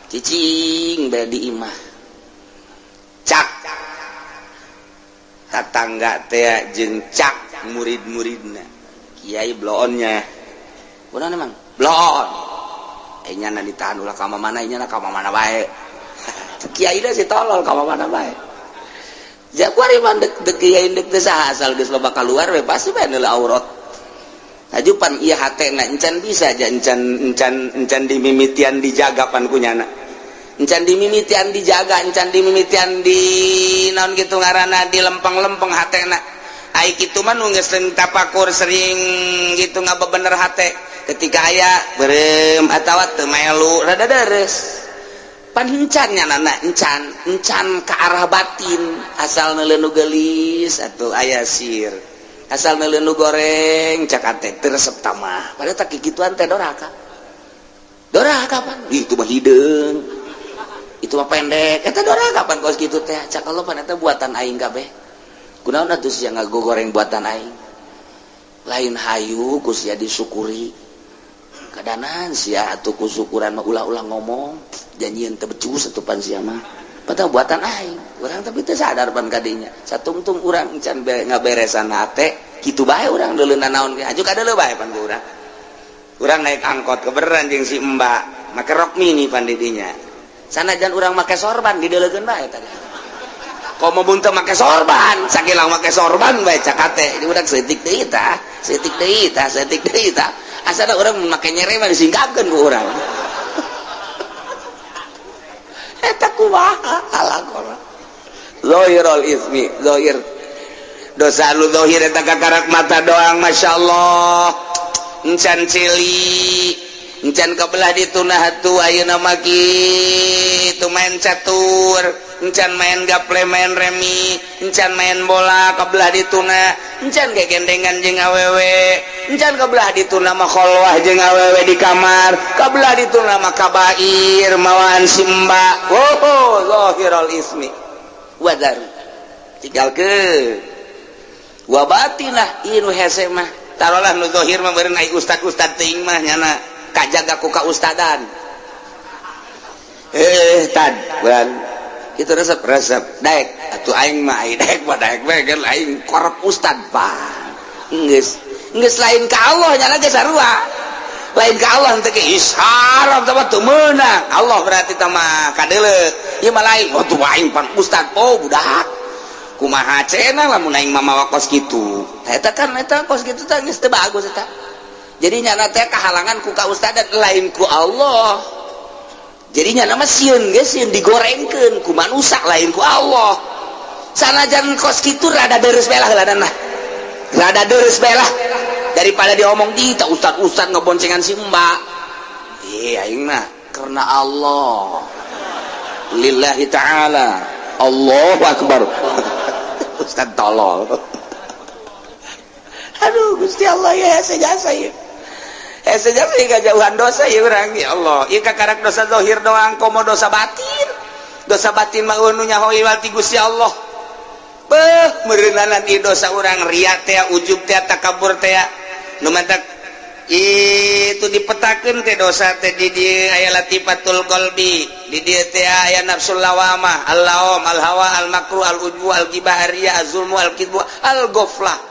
cicing bae di imah. Cak tatangga teh jeung cak murid-muridna, kiai bloonnya kunaon emang bloon? Eh, nyana ditahan ulah ka mana, nyana ka mana bae. Kiai si tolol ka mana bae. Ja kuari mah dek dek kiai dek teu saha, asal geus loba keluar we pasti bae neuleuh aurat. Ajupan ieu hatena encan bisa aja, encan encan encan dimimitian dijaga pan ku nyana. Encan dimimitian dijaga, encan dimimitian di naon gitu ngaranna, di lempeng-lempeng hatena. Ai kitu mah nu geus sering tapakur, sering gitu ngabebener hate, ketika aya beureum atawa teu melu rada deres pan encan nya nana, encan encan ke arah batin. Asal neuleuh nu geulis atuh aya sir, asal neuleuh nu goreng cak ate teu resep tamah, padahal tak kikituan teh doraka, doraka pan. Ih, itu mah hideung, itu mah pendek, eta doraka pan kos kitu teh. Cak Allah, pan eta buatan aing kabeh, kunaon atuh sia ngagogoreng buatan aing? Lain hayu ku sia disyukuri kadanan sia atuh ku syukuran mah ulah-ulah ngomong janjian teu becus atuh pan sia mah, padahal buatan aing. Urang tapi teu sadar pan kadinya satungtung urang encan ngaberesan hate kitu bae. Urang deuleunan naon ge aju kadeuleu bae pan ku urang. Urang naik angkot kebeneran jeung si mbak make rok mini pan di dinya, sanajan urang make sorban dideuleukeun bae tadi. Komo mun teu make sorban, sakilang make sorban bae cak hate di urang, saeutik deui tah, saeutik deui tah, saeutik deui tah. Asana urang make nyere mah disingkapkeun ku urang. Eta kumaha alakona zahirul ismi, zahir dosa lu zahir eta kakarak mata doang. Masya Allah, encan cili encan kebelah ditunah atuh. Ayeuna mah kitu main catur encan, main gaple, main remi encan, main bola kebelah dituna encan, gegendengan jeung awewe encan, kebelah dituna mah kholwah jeung awewe di kamar, kebelah dituna mah kabair mawaan simba. Oh, zahirul ismi wadaru tinggalkeun wa batinah. Ieu nu hese mah tarolah nu zahir mah beureun ai ustad-ustad teuing mah nyana kajaga ku kaustadan. Eh, tad bulan itu resep resep daek atuh aing mah, ai daek mah daek bae kan aing korep ustad pan geus geus lain ka Allah nyana ge sarua lain ka Allah teh ge isyarat teh teu meunang Allah berarti teh mah kadeuleu ieu mah lain. Oh, tuh aing pan ustad. Oh, budak kumaha cenah lamun aing mah mawa kos kitu? Eta kan eta kos kitu teh geus teu bagus eta. Jadi nyana teh kahalangan ku kaustadan, lain ku Allah. Jadi nyana mah sieun ge sieun digorengkeun ku manusia, lain ku Allah. Sanajan kos kitu rada deres bae lah heula nah, rada deres bae lah daripada diomong di tak ustad-ustad ngeboncengan si mbak. Iya, aing mah karena Allah, lillahi ta'ala. Allahu akbar, ustad tolol. Aduh Gusti Allah ya, jasa ya, hese jasa kajauhan dosa ya urang. Ya Allah, ieu kakarak dosa zahir doang, komo dosa batin. Dosa batin mah nu nyaho ti Gusti Allah. Beuh, meureunanan ieu dosa urang, ria teh, ujub teh, takabur teh, nu mantak itu dipetakeun teh dosa teh. Di dieu aya latifatul qalbi, di dieu teh aya nafsul lawamah, al-laum, al-hawa, al-makru, al-ujbu, al-ghibah, ar-riya, az-zulmu, al-kidbu, al-ghaflah.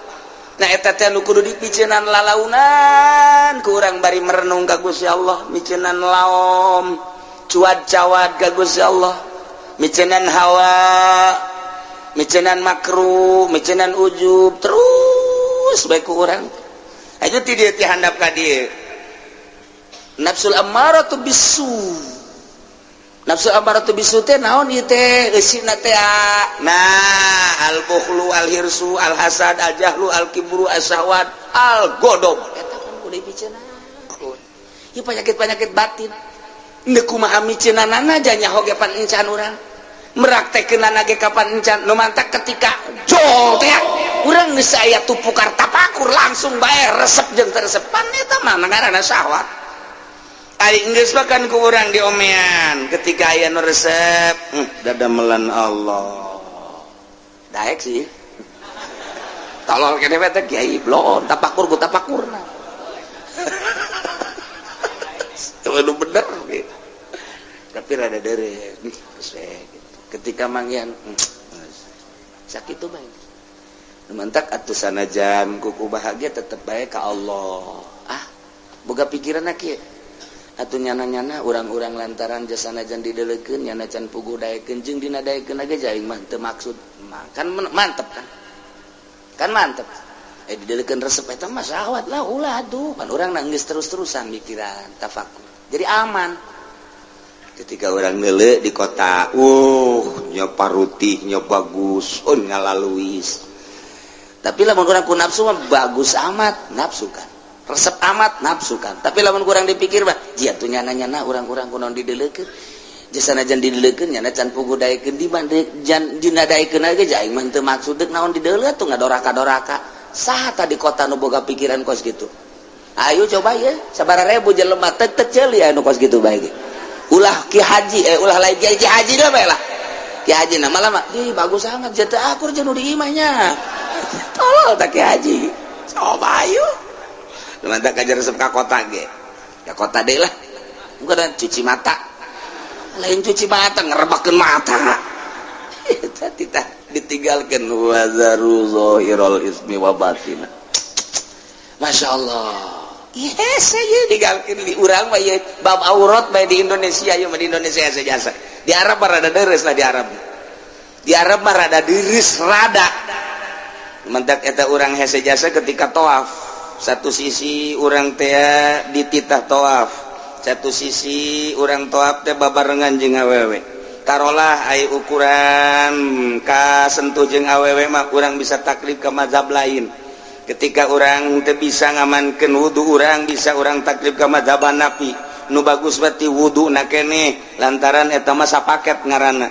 Nah, eta teh nu kudu dipiceunan lalaunan ku urang bari merenung ka Gusti Allah, miceunan laom cuad cawad ka Gusti Allah, miceunan hawa, miceunan makruh, miceunan ujub terus bae ku urang. Aja ti dieu ti handap ka dieu, nafsul ammaratu bisu. Nafsu ammaratu bisu teh naon ieu teh eusina teh? Nah, al bukhlu, al hirsu, al hasad, al jahlu, al kibru, al syahwat, al godob. Eta kan kudu dipiceunan ieu penyakit-penyakit batin. Ndek kumaha miceunanana aja nyaho ge pan encan, urang meraktekeunana ge kapan encan. Nu mantak ketika jol teh urang geus aya tupukar tapakur, langsung bae resep jeung teu resep, pan eta mah ngaranna syahwat. Ari geus makan ku urang diomean ketika aya nu resep, dadamelan Allah daek sih, tolol kene teh kiai blon tapakur ku tapakurna. Itu bener gitu. Tapi rada dere gitu. Ketika manggihan sakit tuh baik mantak atuh, sanajan kuku bahagia tetep baik ke Allah. Ah, boga pikiran kieu atuh, nyana-nyana urang-urang lantaran jasanajan didelekeun, nyana can puguh daekeun jeung dina daekeun ge aing mah teu maksud kan mantep kan, kan mantep. Eh, didelekeun resep, eta mah syahwat lah, ulah atuh. Pan urang nangis terus-terusan mikiran tafakur, jadi aman. Ketika orang nele di kota, nya parutihnya bagus, oh, ngalaluis, tapi lamun urang ku nafsu mah bagus amat, nafsu kan resep amat, nafsu kan. Tapi lamun kurang dipikir mah jia tuh nyana-nyana urang-urang kunaon didelekeun, jasanajan didelekeun, nyana can puguh daekeun, di jan dina daekeun ge aing mah teu maksud, deuk naon dideuleu tuh ngadoraka-doraka. Saha tadi kota nu boga pikiran kos gitu? Ayo coba ya, sabaraha ribu jelema teu teu ceuli anu kos gitu bae ge. Ulah ki haji, eh, ulah lain ki haji dah bae lah. Ki haji nama lama ih bagus amat, jatuh akur jeung nu di imahnya, tolol tak ki haji. Coba ayo mantap kajar resep ka kota ge, ka kota deh lah. Bukan cuci mata, lain cuci mata, ngerebakeun mata. Eta tidak ditinggalkan wazaru zahirul ismi wa batina. Masya Allah. Yes, saya ditinggalkan di urang mah ieu bab aurat bae di Indonesia ieu mah, di Indonesia saja. Di Arab mah rada deres lah, di Arab. Di Arab mah rada deres, rada. Mentak eta urang hese jasa ketika toaf. Satu sisi urang teh dititah toaf. Satu sisi urang toaf teh babarengan jeung awewe. Tarolah ai ukuran kasentuh jeung awewe mah urang bisa taklid ke mazhab lain. Ketika orang teu bisa ngamankeun wudu, urang bisa urang taklid ke mazhab Hanafi, nu bagus berarti wudu na keneh, lantaran eta mah sapaket ngaranna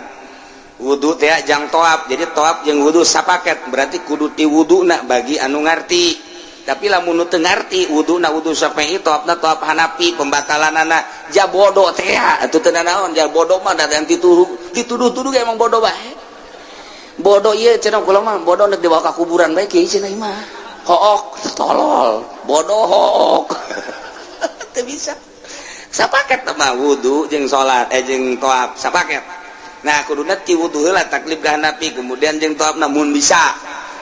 wudu teh jang toaf. Jadi toaf jeung wudu sapaket, berarti kudu ti wuduna bagi anu ngarti. Tapi lamun nu teu ngarti, wuduna wudu Syafi'i, toafna toaf Hanafi, pembatalanana ja bodoh teh atuh teu naon. Ja bodoh mah da dituduh dituduh-tuduh emang bodoh bae. Bodoh ieu cenah kula mah, bodoh nek dibawa ka kuburan bae kieu cenah mah. Hook, tolol, bodoh, hook teu bisa sapaket mah wudu jeung salat, eh, jeung toaf sapaket. Nah, kuduna ti wudu heula taklid ka Hanafi, kemudian jeung toaf namun bisa.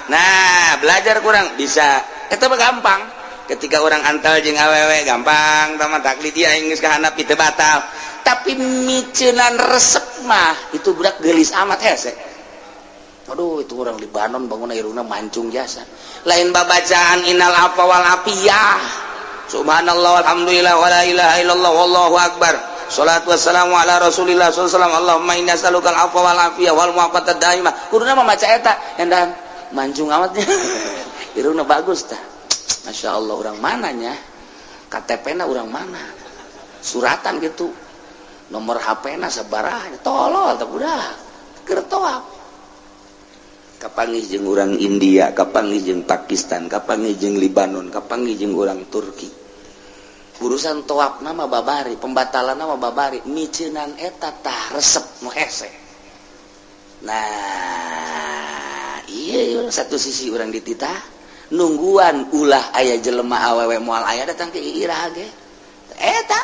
Nah, belajar kurang bisa eta mah gampang. Ketika orang antal jeung awewe gampang tama taklid dia geus ka Hanafi teu batal. Tapi miceunan resep mah itu budak geulis amat, hese. Aduh, itu orang Libanon bangun irungna mancung jasa. Lain babacaan innal afwa wal afiyah, subhanallah, alhamdulillah, wala ilaha illallah, wallahu akbar. Salatu wassalamu ala Rasulillah sallallahu alaihi wasallam. Allahumma inni as'aluka al-afwa wal afiyah wal mu'afata daimah. Kuduna mah maca eta, endan mancung amatnya. Irungna bagus tah. Masya Allah, orang mananya? KTP na orang mana? Suratan gitu. Nomor HP na sabaraha? Tolol tah budak. Keur toaf. Kapanggih jeung urang India, kapanggih jeung Pakistan, kapanggih jeung Libanon, kapanggih jeung urang Turki. Urusan toaf nama babari, pembatalan nama babari, miceunan eta tah resep nu hese. Nah, iya, satu sisi orang dititah nungguan ulah aya jelema awewe, moal aya datang ke ira ge. Eta.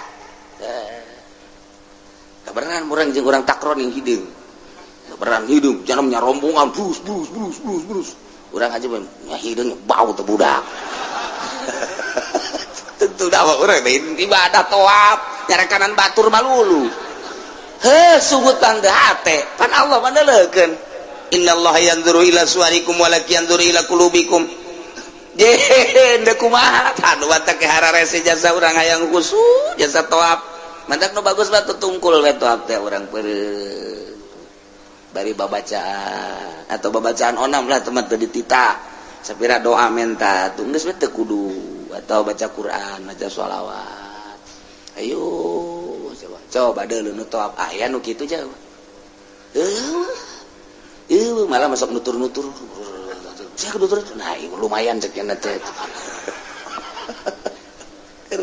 Eh. Kabaran urang jeung urang takron yang hideung. Kabaran hideung, jangan rombongan brus brus brus brus brus. Urang aja mah hideung, bau teh budak. Tentu dah urang lain ibadah tawaf, nyarekanan batur malulu. Heh, sungut bang hate. Pan Allah mah neuleukeun. Innallaha yanzuru ila suwarikum walakin yanzuru ila qulubikum. Je, deuk kumaha? Anu batak ke hararese jasa urang hayang khusyuk jasa tawaf. Mantak nu bagus mah tungkul we tawaf teh, urang peureum. Bari babacaan atau babacaan onam lah, teman teu ditita. Sapira doa menta tuh geus we, teu kudu atau baca Quran, baca sholawat. Ayo coba coba deuleu nu tawaf, aya nu kitu jauh. Eh, malah masuk nutur-nutur. Saya nutur, nah lumayan cek teh.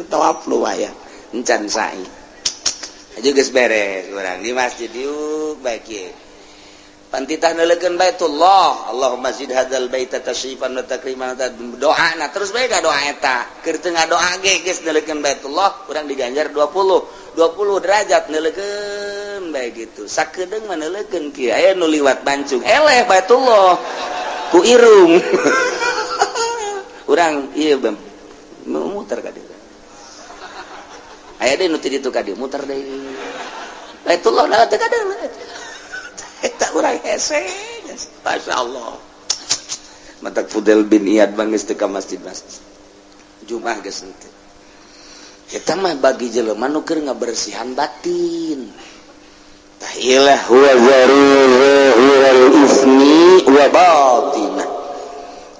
Tawaf lumayan. Encan sa'i. Aja geus beres urang di masjid yuk baik ye. Pantitah neuleukeun Baitullah, Allahumma zid hadzal baita tasyrifan wa takriman, doa nah terus bae doa eta. Keur teu ngadoa ge geus neuleukeun Baitullah, urang diganjar 20 20 derajat neuleukeun bae gitu. Sakedeung mah neuleukeun kieu, aya nu liwat bancung, eleh Baitullah ku irung. Urang ieu muter ka dieu. Aya deui nu ti ditu ka dieu muter deui. Baitullah da teu kadeuleu. Eta urang hese. Masya Allah. Matak Fudel bin Iyad bang geus teu ka masjid-masjid. Jumat geus henteu. Eta mah bagi jelema nu keur ngabersihan batin. Tah ilah huwa zahiral ismi wa batinah.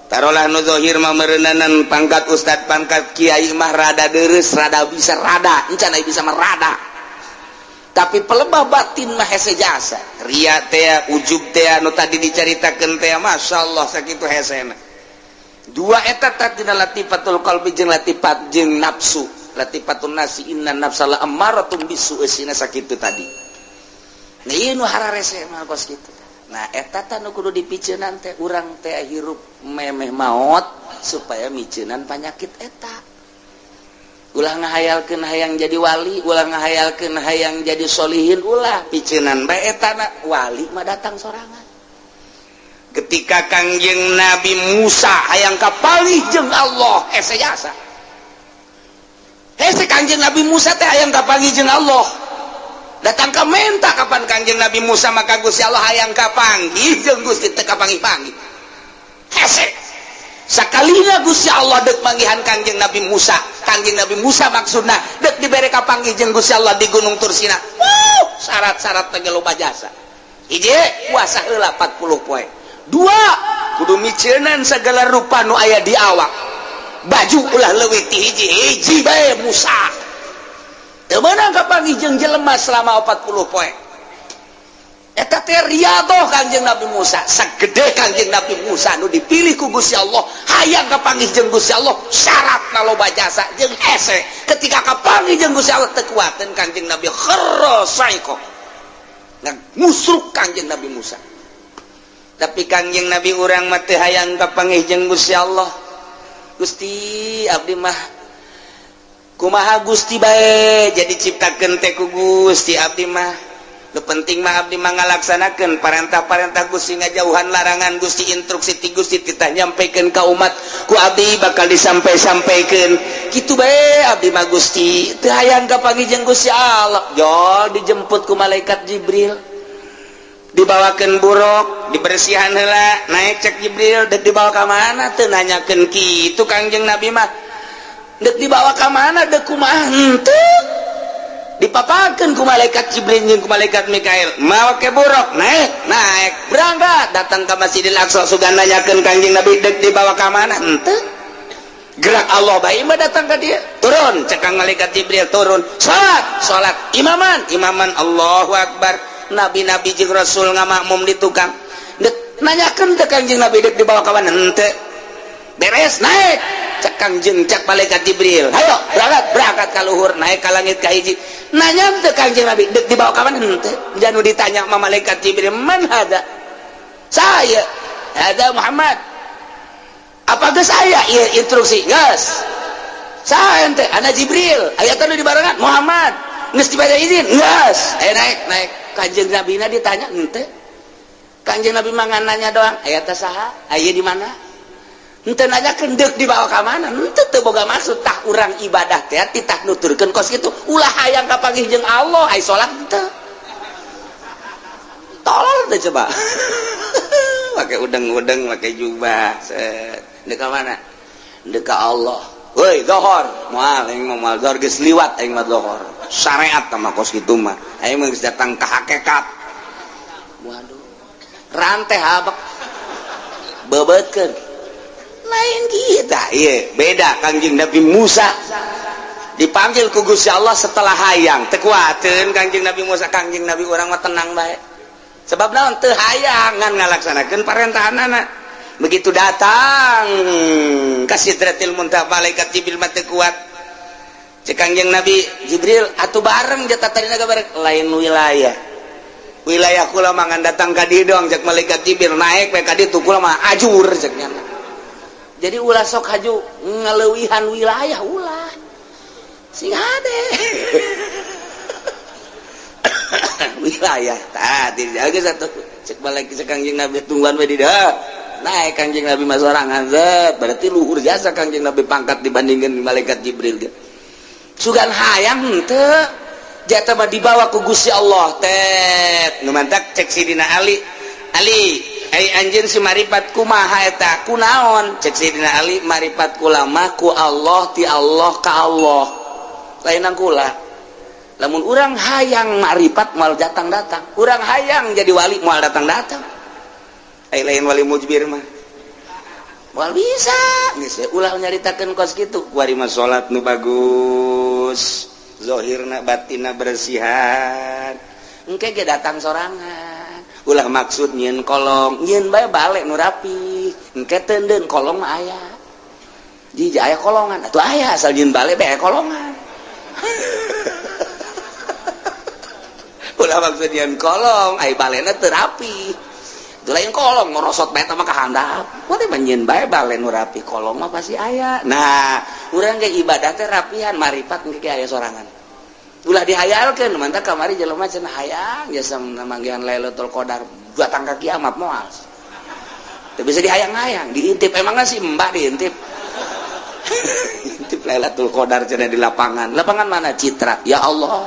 Tarolah nu zahir mah meureunanan pangkat ustad, pangkat kiai mah rada deres, rada bisa rada, encan aya bisa mah rada. Tapi pelebah batin mah hese jasa. Ria teh, ujub teh, nu tadi dicaritakeun teh, Masya Allah sakitu hesena. Dua eta tadina, latifatul qalbi jeung latifat jeung nafsu. Latifatun nafsi, inna nafsa la ammaratum bisu, eusina sakitu tadi. Nah, ieu nu hararese mah kos kitu. Nah, eta tah nu kudu dipiceunan teh, urang teh hirup memeh maot supaya miceunan panyakit eta. Ulah ngahayalkeun hayang jadi wali, ulah ngahayalkeun hayang jadi solihin, ulah, piceunan bae eta na, wali mah datang sorangan. Ketika Kangjeng Nabi Musa hayang kapanggih jeung Allah, hese jasa. Hese Kangjeng Nabi Musa teh hayang kapanggih jeung Allah. Datang ke menta kapan Kangjeng Nabi Musa, maka Gusti Allah hayang kapanggih jeung Gusti teu kapanggih-panggih. Hese. Sakalina Gusti Allah dek manggihan Kangjeng Nabi Musa. Kangjeng Nabi Musa maksudna dek dibere kapanggih jeung Gusti Allah di Gunung Tursina. Wuh, syarat-syarat teh loba jasa. Hiji, puasa heula 40 poe. Dua, kudu miceunan segala rupa nu aya di awak. Baju ulah leuwih ti hiji, hiji bae Musa. Teu meunang kapanggih jeung jelema selama 40 poe. Eta teh riyadhah Kangjeng Nabi Musa. Sagede Kangjeng Nabi Musa nu dipilih ku Gusti Allah, hayang kapanggih jeung Gusti Allah, syaratna loba jasa jeung hese. Ketika kapanggih jeung Gusti Allah teu kuateun Kangjeng Nabi, kharra saiqo. Ngusruk Kangjeng Nabi Musa. Tapi Kangjeng Nabi urang mah teu hayang kapanggih jeung Gusti Allah. Gusti, abdi mah kumaha Gusti bae, jadi ciptakeun teh ku Gusti abdi mah. Nu penting mah abdi mah ngalaksanakeun parentah-parentah Gusti, ngajauhan larangan Gusti, instruksi ti Gusti titah nyampaikan ka umat ku abdi bakal disampai-sampaikeun. Kitu bae abdi mah Gusti, teu hayang kapanggih jeung Gusti Allah. Jol dijemput ku malaikat Jibril. Dibawakeun buruk, dibersihan heula, naik cek Jibril, dek dibawa ka mana? Teu nanyakeun kitu Kangjeng Nabi mah. Dek dibawa ka mana, dek kumaha henteu. Dipapakeun ku malaikat Jibril jeung ku malaikat Mikail. Mawa ke buruk, naik, naik, berangkat, datang ke Masjidil Aqsa, sugan nanyakeun Kangjeng Nabi dek dibawa ka mana? Henteu. Gerak Allah bae mah datang ka dia. Turun, cek kang malaikat Jibril turun. Salat, salat, imaman, imaman, Allahu Akbar. Nabi-nabi jeung Rasul ngamakmum di tukang. Dek nanyakeun teh Kangjeng Nabi dek dibawa ka mana? Henteu. Beres, naik. Cek Kangjeng, cek malaikat Jibril. Hayo, berangkat, berangkat ka luhur, naik ka langit ka hiji. Nanya teh Kangjeng Nabi dek dibawa ka mana? Henteu. Janu ditanya sama malaikat Jibril, "Man hada?" Saya. Hada Muhammad. Apa geus aya ieu instruksi? Geus. Saya ente, ana Jibril. Aya teh nu dibarengan Muhammad. Geus dibaca izin? Geus. Ayo naik, naik. Kanjeng Nabi na ditanya henteu. Kanjeng Kangjeng Nabi mah nanya doang, aya teh saha? Aya di mana? Henteu nanyakeun deuk dibawa ka mana? Henteu, teu boga maksud. Tah, urang ibadah teh titah nuturkeun kos kitu. Ulah hayang kapanggih jeung Allah, ai salat henteu. Tolol teh coba. Pakai udeng-udeng, pakai jubah, set. Deuk ka mana? Deuk ka Allah. Woi, dohor. Moal, aing mah moal dohor, geus liwat aing mah dohor. Syariat mah kos kitu mah. Aing mah geus datang ka hakikat. Waduh. Rantai habek. Bebeutkeun. Lain kita, iya, beda. Kangjeng Nabi Musa dipanggil ku Gusti Allah setelah hayang, teu kuateun Kangjeng Nabi Musa. Kangjeng Nabi urang mah tenang bae. Sebab naon? Teu hayang, ngan ngalaksanakeun parentahanana. Begitu datang ka Sidratil Muntaha, malaikat Jibril mah teu kuat. Cek Kangjeng Nabi Jibril, atuh bareng jatah tadina bareng, lain wilayah. Wilayah kula mah ngan datang ka dieu doang, cek malaikat Jibril, naik we ka ditu, kula mah ajur, cek nya. Jadi ulah sok haju ngaleuwihan wilayah, ulah. Sing hade. Wilayah tah dijaga satu, cek balik cek Kangjeng Nabi, tungguan we di dieu. Naik Kangjeng Nabi mah sorangan, zet. Berarti luhur jasa Kangjeng Nabi pangkat dibandingkan malaikat Jibril ge. Sugan hayang henteu. Jatah mah dibawa ku Gusti Allah tet. Nu mantak cek Sidina Ali. Ali, ai anjeun si maripat kumaha eta? Kunaon? Cek Sidina Ali, maripat kula mah ku Allah, ti Allah ka Allah. Lainan kula. Lamun urang hayang maripat moal datang-datang. Urang hayang jadi wali moal datang-datang. Ai lain wali mujbir mah. Moal bisa. Geus we ulah nyaritakeun kos kitu. Kuari mah salat nu bagus. Zohirna batinna bersihan. Engke ge datang sorangan. Ulah maksud nyieun kolong, nyieun bae balik nu rapi. Engke teundeun kolong mah aya. Jiji aya kolongan, atuh aya, asal nyieun balik bae aya kolongan. Ulah maksud nyieun kolong, ai balena teu rapi. Itu lain kolong ngorosot bae mah ka handap. Kuari mah nyieun bae bale nu rapi, kolong mah pasti aya. Nah, urang ge ibadah teh rapihan, maripat engke ge aya sorangan. Ulah dihayalkeun, mantap kamari jelema cenah hayang jasa manggihan Lailatul Qadar datang ka kiamat moal. Teu bisa dihayang-hayang, diintip emangnya si Mbak diintip. Intip Lailatul Qadar cenah di lapangan. Lapangan mana? Citra. Ya Allah.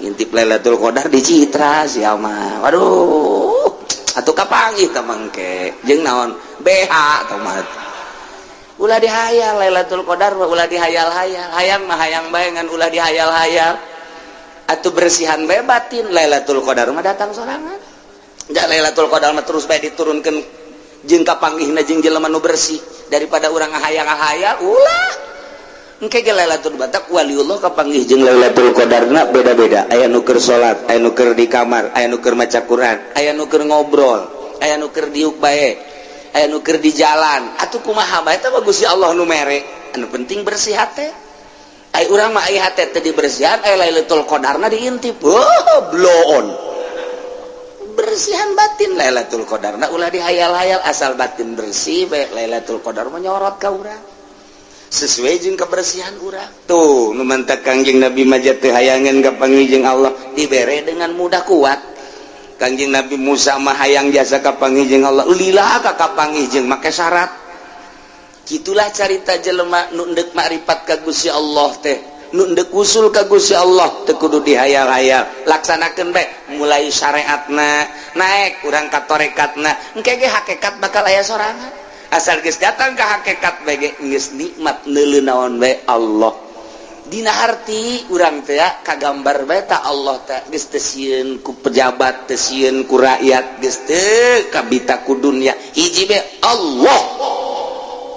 Intip Lailatul Qadar di Citra sia mah. Waduh. Atuh kapanggih teh mangke. Jeung naon? BH tah mah. Ulah dihayal Lailatul Qadar mah, ulah dihayal-hayal. Hayang mah hayang bae, ngan ulah dihayal-hayal. Atuh bersihan bae batin, Lailatul Qadar mah datang sorangan. Ja Lailatul Qadar mah terus bae diturunkeun jeung kapanggihna jeung jelema nu bersih daripada urang ngahayang-ngahayal ulah. Engke ge Lailatul Batak waliullah kapanggih jeung Lailatul Qadarna beda-beda. Aya nu keur salat, aya nu keur di kamar, aya nu keur maca Quran, aya nu keur ngobrol, aya nu keur diuk bae, aya nu keur di jalan. Atuh kumaha bae teh bagus, ya Allah nu mere. Anu penting bersih hate. Ai urang mah ai hate teh dibersihan, ai Lailatul Qadarna diintip. Oh, bloon. Bersihan batin, Lailatul Qadarna ulah dihayal-hayal, asal batin bersih bae Lailatul Qadar mah nyorot ka urang. Sesuai jeung kebersihan urang. Tuh, nu mantak Kangjeng Nabi mah teu hayangeun kapanggih jeung Allah dibere dengan mudah kuat. Kangjeng Nabi Musa mah hayang jasa kapanggih jeung Allah, lila ka kapanggih jeung make syarat. Gitulah carita jelema nu endek makrifat ka Gusti Allah teh, nu endek usul ka Gusti Allah teu kudu dihayal-hayal, laksanakeun bae mulai syariatna, naik urang ka torekatna, engke ge hakikat bakal aya sorangan. Asal geus datang ka hakikat bae ge geus nikmat neuleu naon bae Allah. Dina harti urang teh kagambar bae ta Allah teh geus teu sieun ku pejabat, teu sieun ku rakyat, geus teu kabita ku dunya, hiji bae Allah.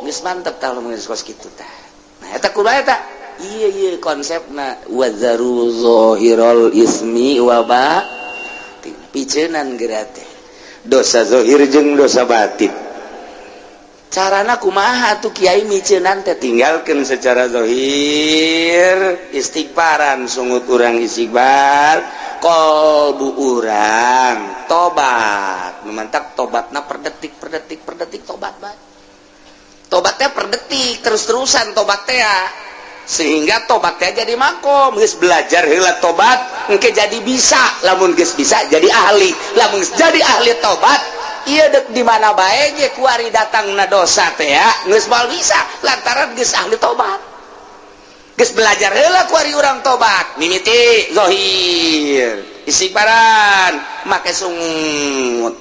Geus mantep tah lamun geus kos kitu tah. Nah, eta kumaha eta? Ieu ieu konsepna wazaru zahirul ismi wa batin. Piceunan geura teh. Dosa zahir jeung dosa batin. Carana kumaha tuh kiai miceunan teh? Tinggalkeun secara zahir, istighfaran, sungut urang istighfar, kolbu urang tobat. Memantak tobatna per detik, per detik, per detik tobat bae. Tobatnya per detik terus-terusan tobat teh, sehingga tobatnya jadi makom. Geus belajar heula tobat. Engke jadi bisa. Lamun geus bisa jadi ahli, lamun geus jadi ahli tobat, ieu dek di mana bae ge kuari datangna dosa teh ya geus moal bisa, lantaran geus ahli tobat, geus belajar heula kuari urang tobat. Mimiti zahir, istighfaran make sungut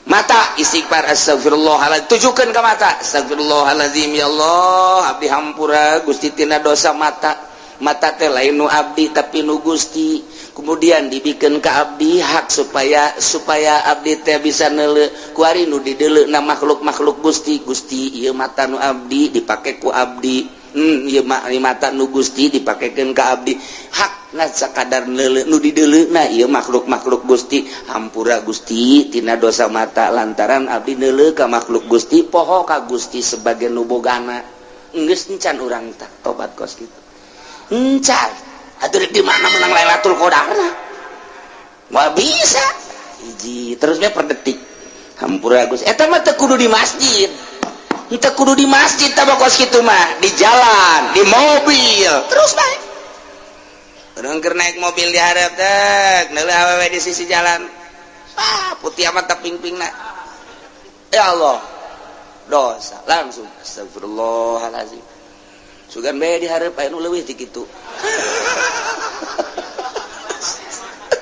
mata, istighfar astagfirullahaladzim, tujukan ke mata, astagfirullahaladzim, ya Allah, abdi hampura Gusti tina dosa mata. Mata teh lain nu abdi, tapi nu Gusti. Kemudian dibikin ke abdi hak supaya supaya abdi teh bisa neuleu, kuari nu dideuleu na makhluk-makhluk Gusti. Gusti, ieu mata nu abdi dipake ku abdi. Ieu mata nu Gusti dipakekeun ka abdi, hak ngan sakadar neuleu, nu dideuleu na ieu makhluk-makhluk Gusti. Hampura Gusti tina dosa mata, lantaran abdi neuleu ka makhluk Gusti, poho ka Gusti sebagai nu bogana. Geus encan urang tah tobat kos kitu? Encan atuh. Di mana menang Lailatul Qadarna? Moal bisa. Hiji terusnya per detik, hampura Gusti. Eta mah teu kudu di masjid, teu kudu di masjid tah kos kitu mah, di jalan, di mobil terus bae. Urang keur naik mobil, di hareup teh neuleuh awewe di sisi jalan, ah, putih amat pingpingna. Ya Allah, dosa langsung, astagfirullahalazim. Sugan bae di hareup aya nu leuwih ti kitu.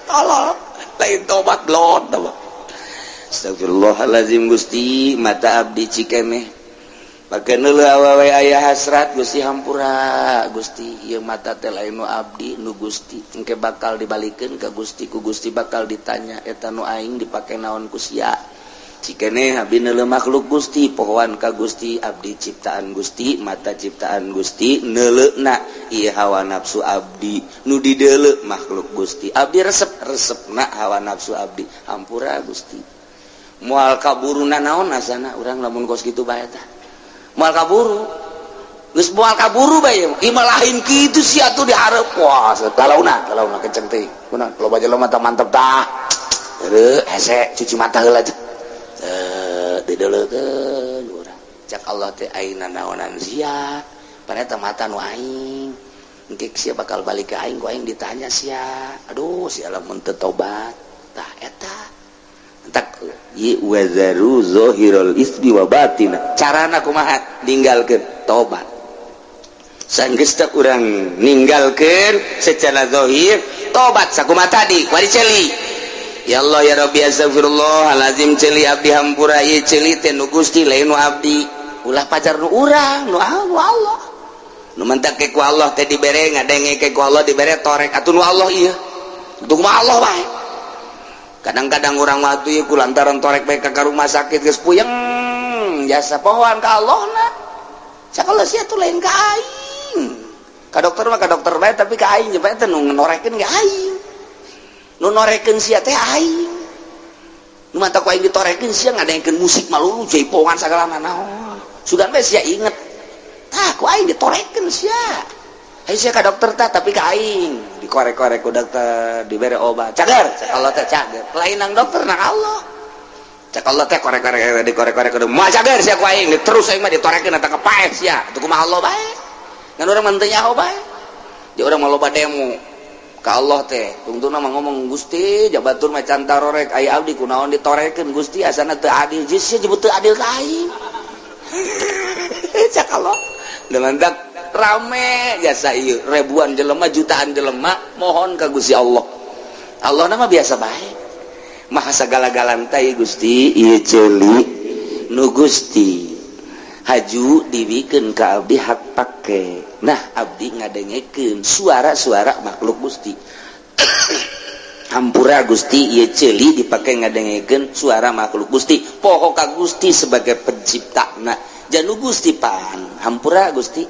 Tolol, lain tobat, blot. Astagfirullahalazim, Gusti, mata abdi cikeneh pake neuleuh awewe aya hasrat. Gusti, hampura Gusti, ieu mata teh lain nu abdi, nu Gusti. Engke bakal dibalikeun ka Gusti, ku Gusti bakal ditanya, eta nu aing dipake naon ku sia? Cikeneh abdi neuleuh makhluk Gusti, pohoan ka Gusti, abdi ciptaan Gusti, mata ciptaan Gusti, neuleuhna ieu hawa nafsu abdi, nu dideuleu makhluk Gusti, abdi resep resepna hawa nafsu abdi. Hampura Gusti. Moal kaburu naon asana urang lamun kos kitu bae tah? Moal kaburu, geus moal kaburu bae. Ieu mah lain kitu sia tuh dihareup. Wah, lalauna lalauna kenceng teh kunaon, loba jelema mata mantep tah. Heueuh, hese cuci mata heula teh, dideuleukeun urang. Cak Allah teh, aina naonan sia? Padahal mata nu aing, engke sia bakal balik ke aing, ku aing ditanya sia. Aduh, sia lamun teu tobat tah eta tak wazaru zahirul ismi wa batina. Carana kumaha ninggalkeun tobat? Sanggeus teh urang ninggalkeun secara zahir, tobat sakumaha tadi wari ceuli, ya Allah, ya Rabbi, astagfirullahalazim, ceuli abdi hampura, ieu ceuli teh nu Gusti, lain nu abdi. Ulah pajar nu urang, nu Allah. Nu mentak ku Allah teh dibere ngadenge, ku Allah dibere torek atuh nu Allah ieu, untuk mah Allah bae. Kadang-kadang orang waktu ieu ku lantaran torek bae ka rumah sakit, geus puyeng jasa, pohoan ka Allah na. Cak Allah, sia tuh lain ka aing, ka dokter mah ka dokter bae, tapi ka aing bae teh nu norekeun ge aing, nu norekeun sia teh aing. Nu mata ku aing ditorekeun, sia ngadengkeun musik malulu, jaipongan sagala naon. Sugan bae sia inget tah, ku aing ditorekeun sia. Ayo sia ka dokter tah, tapi ka aing dikorek-korek ku dokter, dibere obat, cager. Cak Allah teh cager, lain nang dokter, nang Allah. Cak Allah teh korek-korek, dikorek-korek kudu moal cager sia ku aing, terus aing mah ditorekeun eta kepaeh sia. Atuh kumaha Allah bae? Ngan urang mah teu nyaho bae. Di urang mah loba demo ka Allah teh, tungtungna mah ngomong, Gusti, jabatur mah can tarorek, aya abdi kunaon ditorekeun Gusti? Asana teu adil. Geus sia jebut teu adil ka aing. Cak Allah dengan dak rame jasa ieu, ribuan jelema, jutaan jelema mohon ka Gusti Allah. Allah nama biasa bae, maha sagala-galana teh. Gusti, ieu ceuli nu Gusti, haju dibikeun ka abdi hak pake. Nah, abdi ngadengekeun suara-suara makhluk Gusti. Hampura Gusti, ieu ceuli dipake ngadengekeun suara makhluk Gusti, poho ka Gusti sebagai pencipta. Nah, janu Gusti pan hampura Gusti,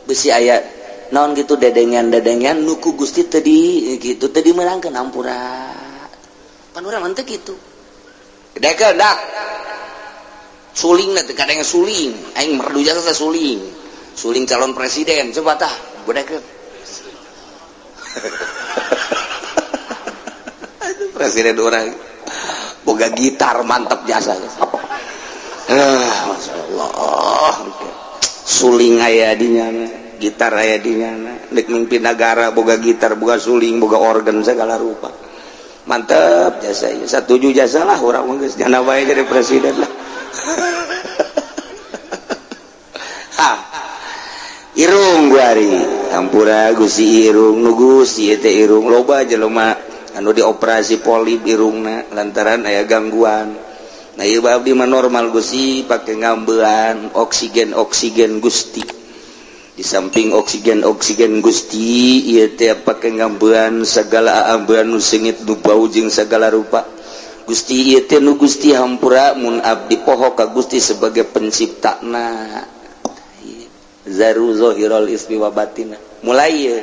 besi aya naon gitu, dedengan-dedengan nu ku Gusti tadi gitu tadi meunangkeun. Hampura. Pan urang mah teu kitu. Dekeun dak suling teh, kadang suling aing merdu jasa suling, suling calon presiden. Coba tah bedekeun presiden orang boga gitar mantap jasa. Ah, Masya Allah, suling aya dinya. Gitar aya di nyana, dek mimpin negara boga gitar, boga suling, boga organ segala rupa. Mantep jasa ieu. Satuju jasa lah urang mah, geus jana bae jadi presiden lah. Ha. Irung guari, hampura Gusti, irung nu Gusti ieu teh irung loba jelema anu dioperasi polip irungna lantaran aya gangguan. Nah, ieu abdi mah normal Gusti, pake ngambean oksigen oksigen Gusti. Di samping oksigen oksigen Gusti, ieu teh pake ngambean segala ambean nu seungit, nu bau jeung segala rupa Gusti. Ieu teh nu Gusti, hampura mun abdi poho ka Gusti sebagai penciptana. Zaru zahirul ismi wa batina, mulai ieu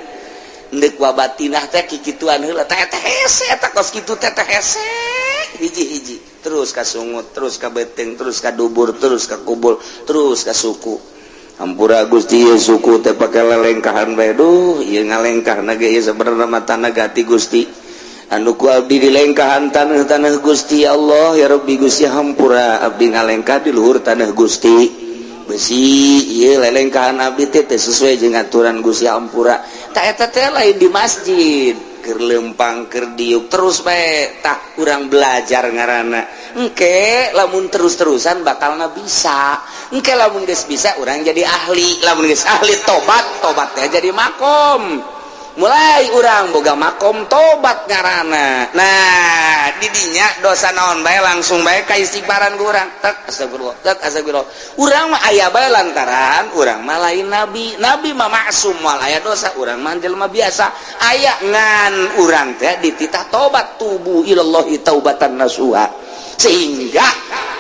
ndek wa batinah teh kikituan heula teh teh hese eta kos kitu teh teh hese hiji-hiji terus ka sungut, terus ka beteng, terus ka dubur, terus ka kubul, terus ka suku. Hampura Gusti, ieu suku teh pake lelengkahan bae. Duh, ieu ngalengkah ge ieu sebenarnya mah tanah gati Gusti, anu ku abdi dilengkahan tanah-tanah Gusti. Allah ya Rabbi Gusti, hampura abdi ngalengkah di luhur tanah Gusti. Besi ieu lelengkahan abdi teh teh sesuai jeung aturan Gusti, hampura. Tah, eta teh lain di masjid, keur lempang, keur diuk terus bae. Tah, urang belajar ngaranna. Engke lamun terus-terusan bakalna bisa. Engke lamun geus bisa, urang jadi ahli. Lamun geus ahli tobat, tobatnya jadi makom. Mulai urang boga makom tobat ngaranna. Nah, didinya dosa naon bae langsung bae ka istighfaran ku urang, tek astagfirullah, tek astagfirullah. Urang mah aya bae lantaran urang mah lain nabi. Nabi mah maksum, moal aya dosa. Urang mah jelema biasa aya, ngan urang teh dititah tobat, tubu ilallahi taubatan nasuha, sehingga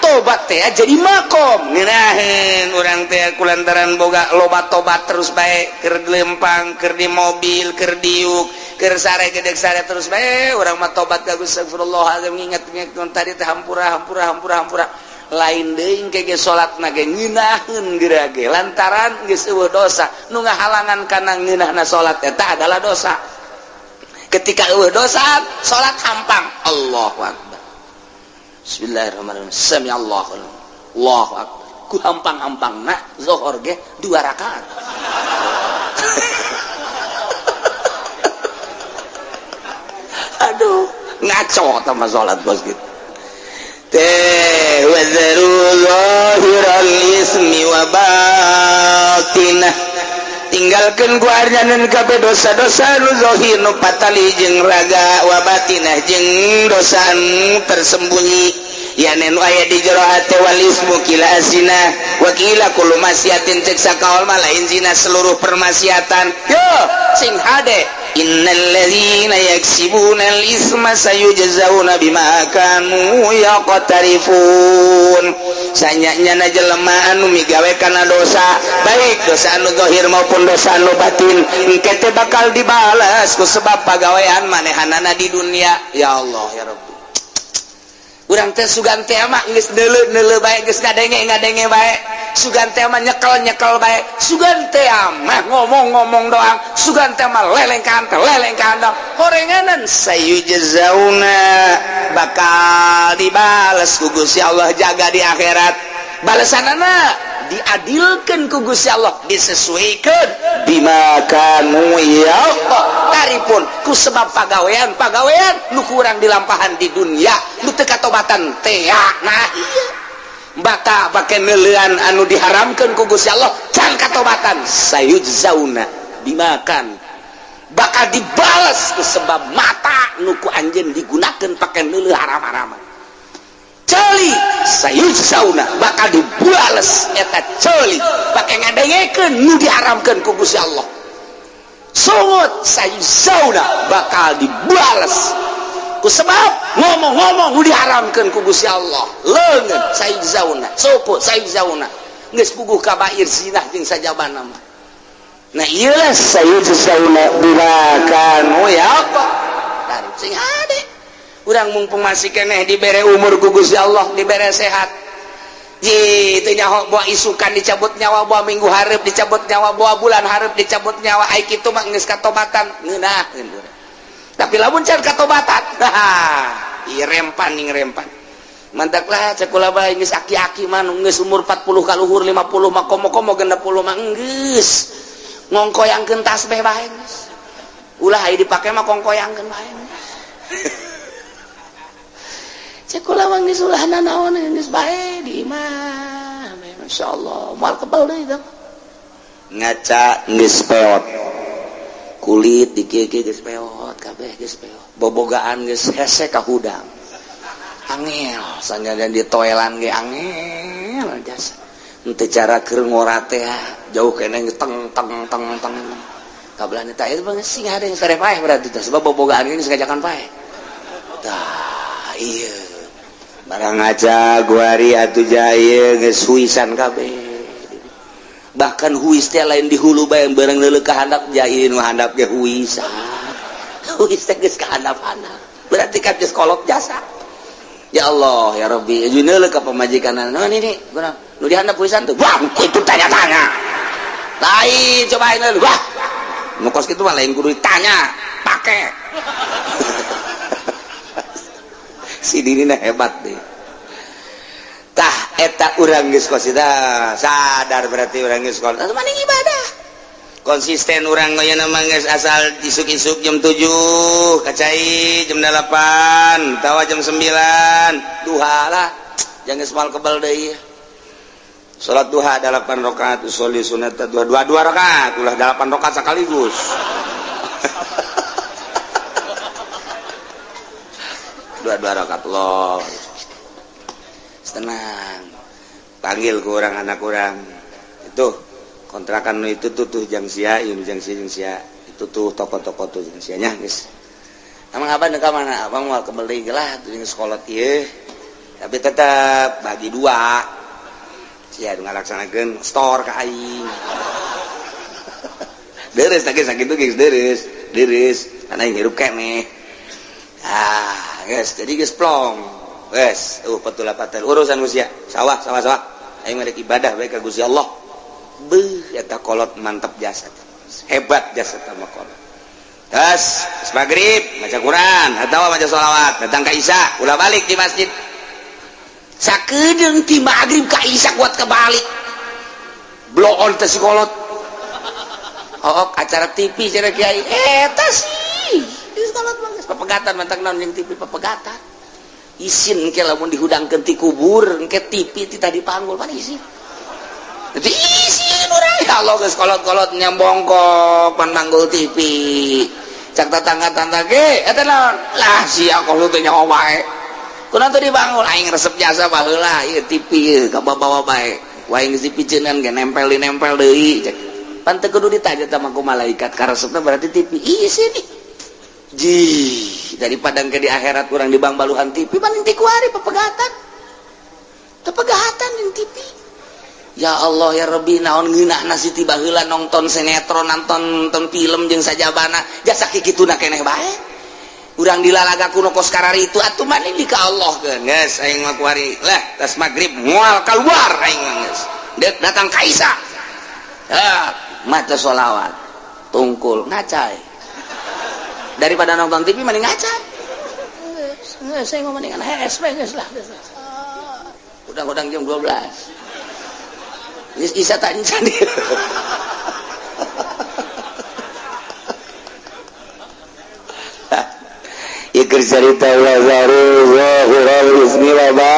tobat teh jadi makom ngeunaheun urang teh kulantaran boga loba tobat terus bae, keur lempang, keur di mobil, keur diuk, keur sare, gedeg sare, terus bae urang mah tobat ka Gusti, astagfirullahalazim, nginget-nginget tadi teh, hampura, hampura, hampura, hampura. Lain deui engke ge salatna ge ngeunaheun geura ge, lantaran geus eueuh dosa. Nu ngahalangan kana ngeunahna salat eta adalah dosa. Ketika eueuh dosa, salat hampang, Allahu akbar. Bismillahirrahmanirrahim. Sami Allahu, Allahu akbar. Ku hampang-hampangna zohor ge dua rakaat. Aduh, ngaco sama salat bos gitu. Teh wadharu zahiral ismi wa batinah, tinggalkan ku arjanan kabeh dosa-dosa nu zahir, nu patali jeung raga, wa batinah jeung dosa nu tersembunyi, ya nu aya di jero hate. Wal ismu kila azina wa kila kullu maksiatin, cek sakaol mah lain zina, seluruh permaksiatan. Yo sing hade, innal ladzina yaksibuna al isma sayujzauna bima kanu yaqtarifun. Sanyanya jelema anu migawe kana dosa, baik dosa anu zahir maupun dosa anu batin, engke teh bakal dibalas ku sebab pagawean manehanana di dunia. Ya Allah ya Rabbi, urang teh sugan teh mah geus neuleu-neuleu bae, geus ngadenge-ngadenge bae, sugan teh mah nyekel-nyekel bae, sugan teh mah ngomong-ngomong doang, sugan teh mah lelengkahan teh lelengkahan doang, horenganan. Sayujzauna, bakal dibales ku Gusti Allah jaga di akhirat. Balesanana diadilkan ku Gusti Allah, disesuaikan bima kanu yaqtarifun, ku sebab pagawean pagawean nu kurang dilampahan di dunia, nu teu katobatan teh. Nah iya, bata pake neuleuan anu diharamkeun ku Gusti Allah, can katobatan, sayujzauna bimakan, bakal dibales ku sebab mata nu ku anjeun digunakeun pake neuleuh haram-haraman. Ceuli, sayujzauna, bakal dibales eta ceuli pake ngadengekeun nu diharamkeun ku Gusti Allah. Sungut, sayujzauna, bakal dibales ku sebab ngomong-ngomong nu diharamkeun ku Gusti Allah. Leungeun, sayujzauna. Suku, sayujzauna. Geus puguh kabair zinah jeung sajabana mah. Nah ieu lah, sayujzauna bima kanu ya apa sing hade urang, mumpung masih keneh dibere umur ku Gusti Allah, dibere sehat. Ye, teu nyaho boa isukan dicabut nyawa, boa minggu hareup dicabut nyawa, boa bulan hareup dicabut nyawa. Ai kitu mah geus katobatan ngeunaheun. Tapi lamun can katobatan, ieu rempan ning rempan. Mantaklah cek kula bae, geus aki-aki mah, geus umur 40 ka luhur, 50 mah, komo-komo 60 mah geus. Ngongkoyangkeun tasbih bae geus. Ulah aya dipake mah kongkoyangkeun bae. Cek kula mah geus ulah nanaon geus bae di imah. Masyaallah, moal kebal deui tah. Ngaca geus peot. Kulit di kieu-kieu geus peot, kabeh geus peot. Bobogaan geus hese ka hudang. Angel, sanajan di toelan ge angel jasa. Henteu cara keur ngora teh jauh keneh teng teng teng teng. Kabelah teh ieu mah sing ada yang sare paeh berarti teh sebab bobogaan geus ngajakan paeh. Tah, ieu. Barang ngaca guari atuh jaya geus huisan kabeh. Bahkan huis teh lain di hulu bae bareng leuleuk ka handap jai nu handap ge huisan. Huis teh geus ka handap-handap. Berarti kan geus kolot jasa. Ya Allah ya Rabbi, jeung ka pamajikan naon ini guna nu di handap huisan tuh. Wah, itu tanya-tanya. Lain cobain leuleuk. Wah. Nu kos kitu mah lain kudu ditanya, pake. Si dirina hebat deh. Tah eta urang geus kos sadar berarti urang geus kos. Atuh maning ibadah. Konsisten urang ayeuna mah geus asal isuk-isuk jam 7, kacai jam 8, tawa jam 9, duha lah. Jangan geus moal kebal deui. Salat duha 8 rakaat, usolli sunat duha 2 rakaat, ulah 8 rakaat sekaligus. 2 rakaat Allah. Tenang. Panggil ke orang anak orang. Itu kontrakan itu tuh tuh jang sia, ieu jang sia jang sia. Itu tuh toko-toko tuh jang sia nya geus. Emang abang ka mana? Abang moal kebeli lah tuh jeung sekolah ieu. Tapi tetep bagi dua. Sia nu ngalaksanakeun store ka aing. Deres teh sakitu geus deres, deres. Karena aing hirup keneh. Ah, geus jadi geus plong. Geus, petul patel urusan Gusti sawah sawah sawah. Aing mah ibadah bae ka Gusti Allah. Beuh eta kolot mantap jasa. Hebat jasa teh mah kolot. Geus, magrib maca Quran atawa maca sholawat, datang ka Isya, ulah balik di masjid. Sakedeung ti magrib ka Isya kuat kebalik. Bloon teh si kolot. Oh, acara TV cenah kiai. Eta sih. Geus kolot mah geus papegatan mantang naon jeung TV papegatan. Isin engke lamun dihudangkeun ti kubur engke TV ti tadi panggul pan isin. Jadi isin urang ya Allah geus kolot-kolot nyambongkok pan manggul TV. Cak tetangga-tetangga ge eta naon? Lah sia kolot teh nyaho bae. Kunaon teu dibangun aing resep jasa baheula ieu TV ieu kabawa bae. Wae geus dipiceunan ge nempel-nempel deui cek. Pan teu kudu ditanya teh ku malaikat karesepna berarti TV isin. Ji, daripada ke di akhirat kurang di bang baluhan TV paling tikuari pepegatan. Tepegatan di TV. Ya Allah ya Rabbi naon ngeunahna si tiba heula nonton sinetron nonton film jeung sajabana jasa kikituna keneh bae. Urang dilalaga kuno kos karari itu atuh mani di ka Allah keun geus aing mah kuari. Lah tas magrib moal keluar aing mah geus. Deuk datang ka Isa. Ah, maca sholawat. Tungkul ngacai. Daripada nonton TV mending ngaca. Geus saya ngomong dengan HSP geus lah. Udang-udang jam 12. Geus isa tak encan. Ieu keur carita wazaru zahiral ismi wa ba.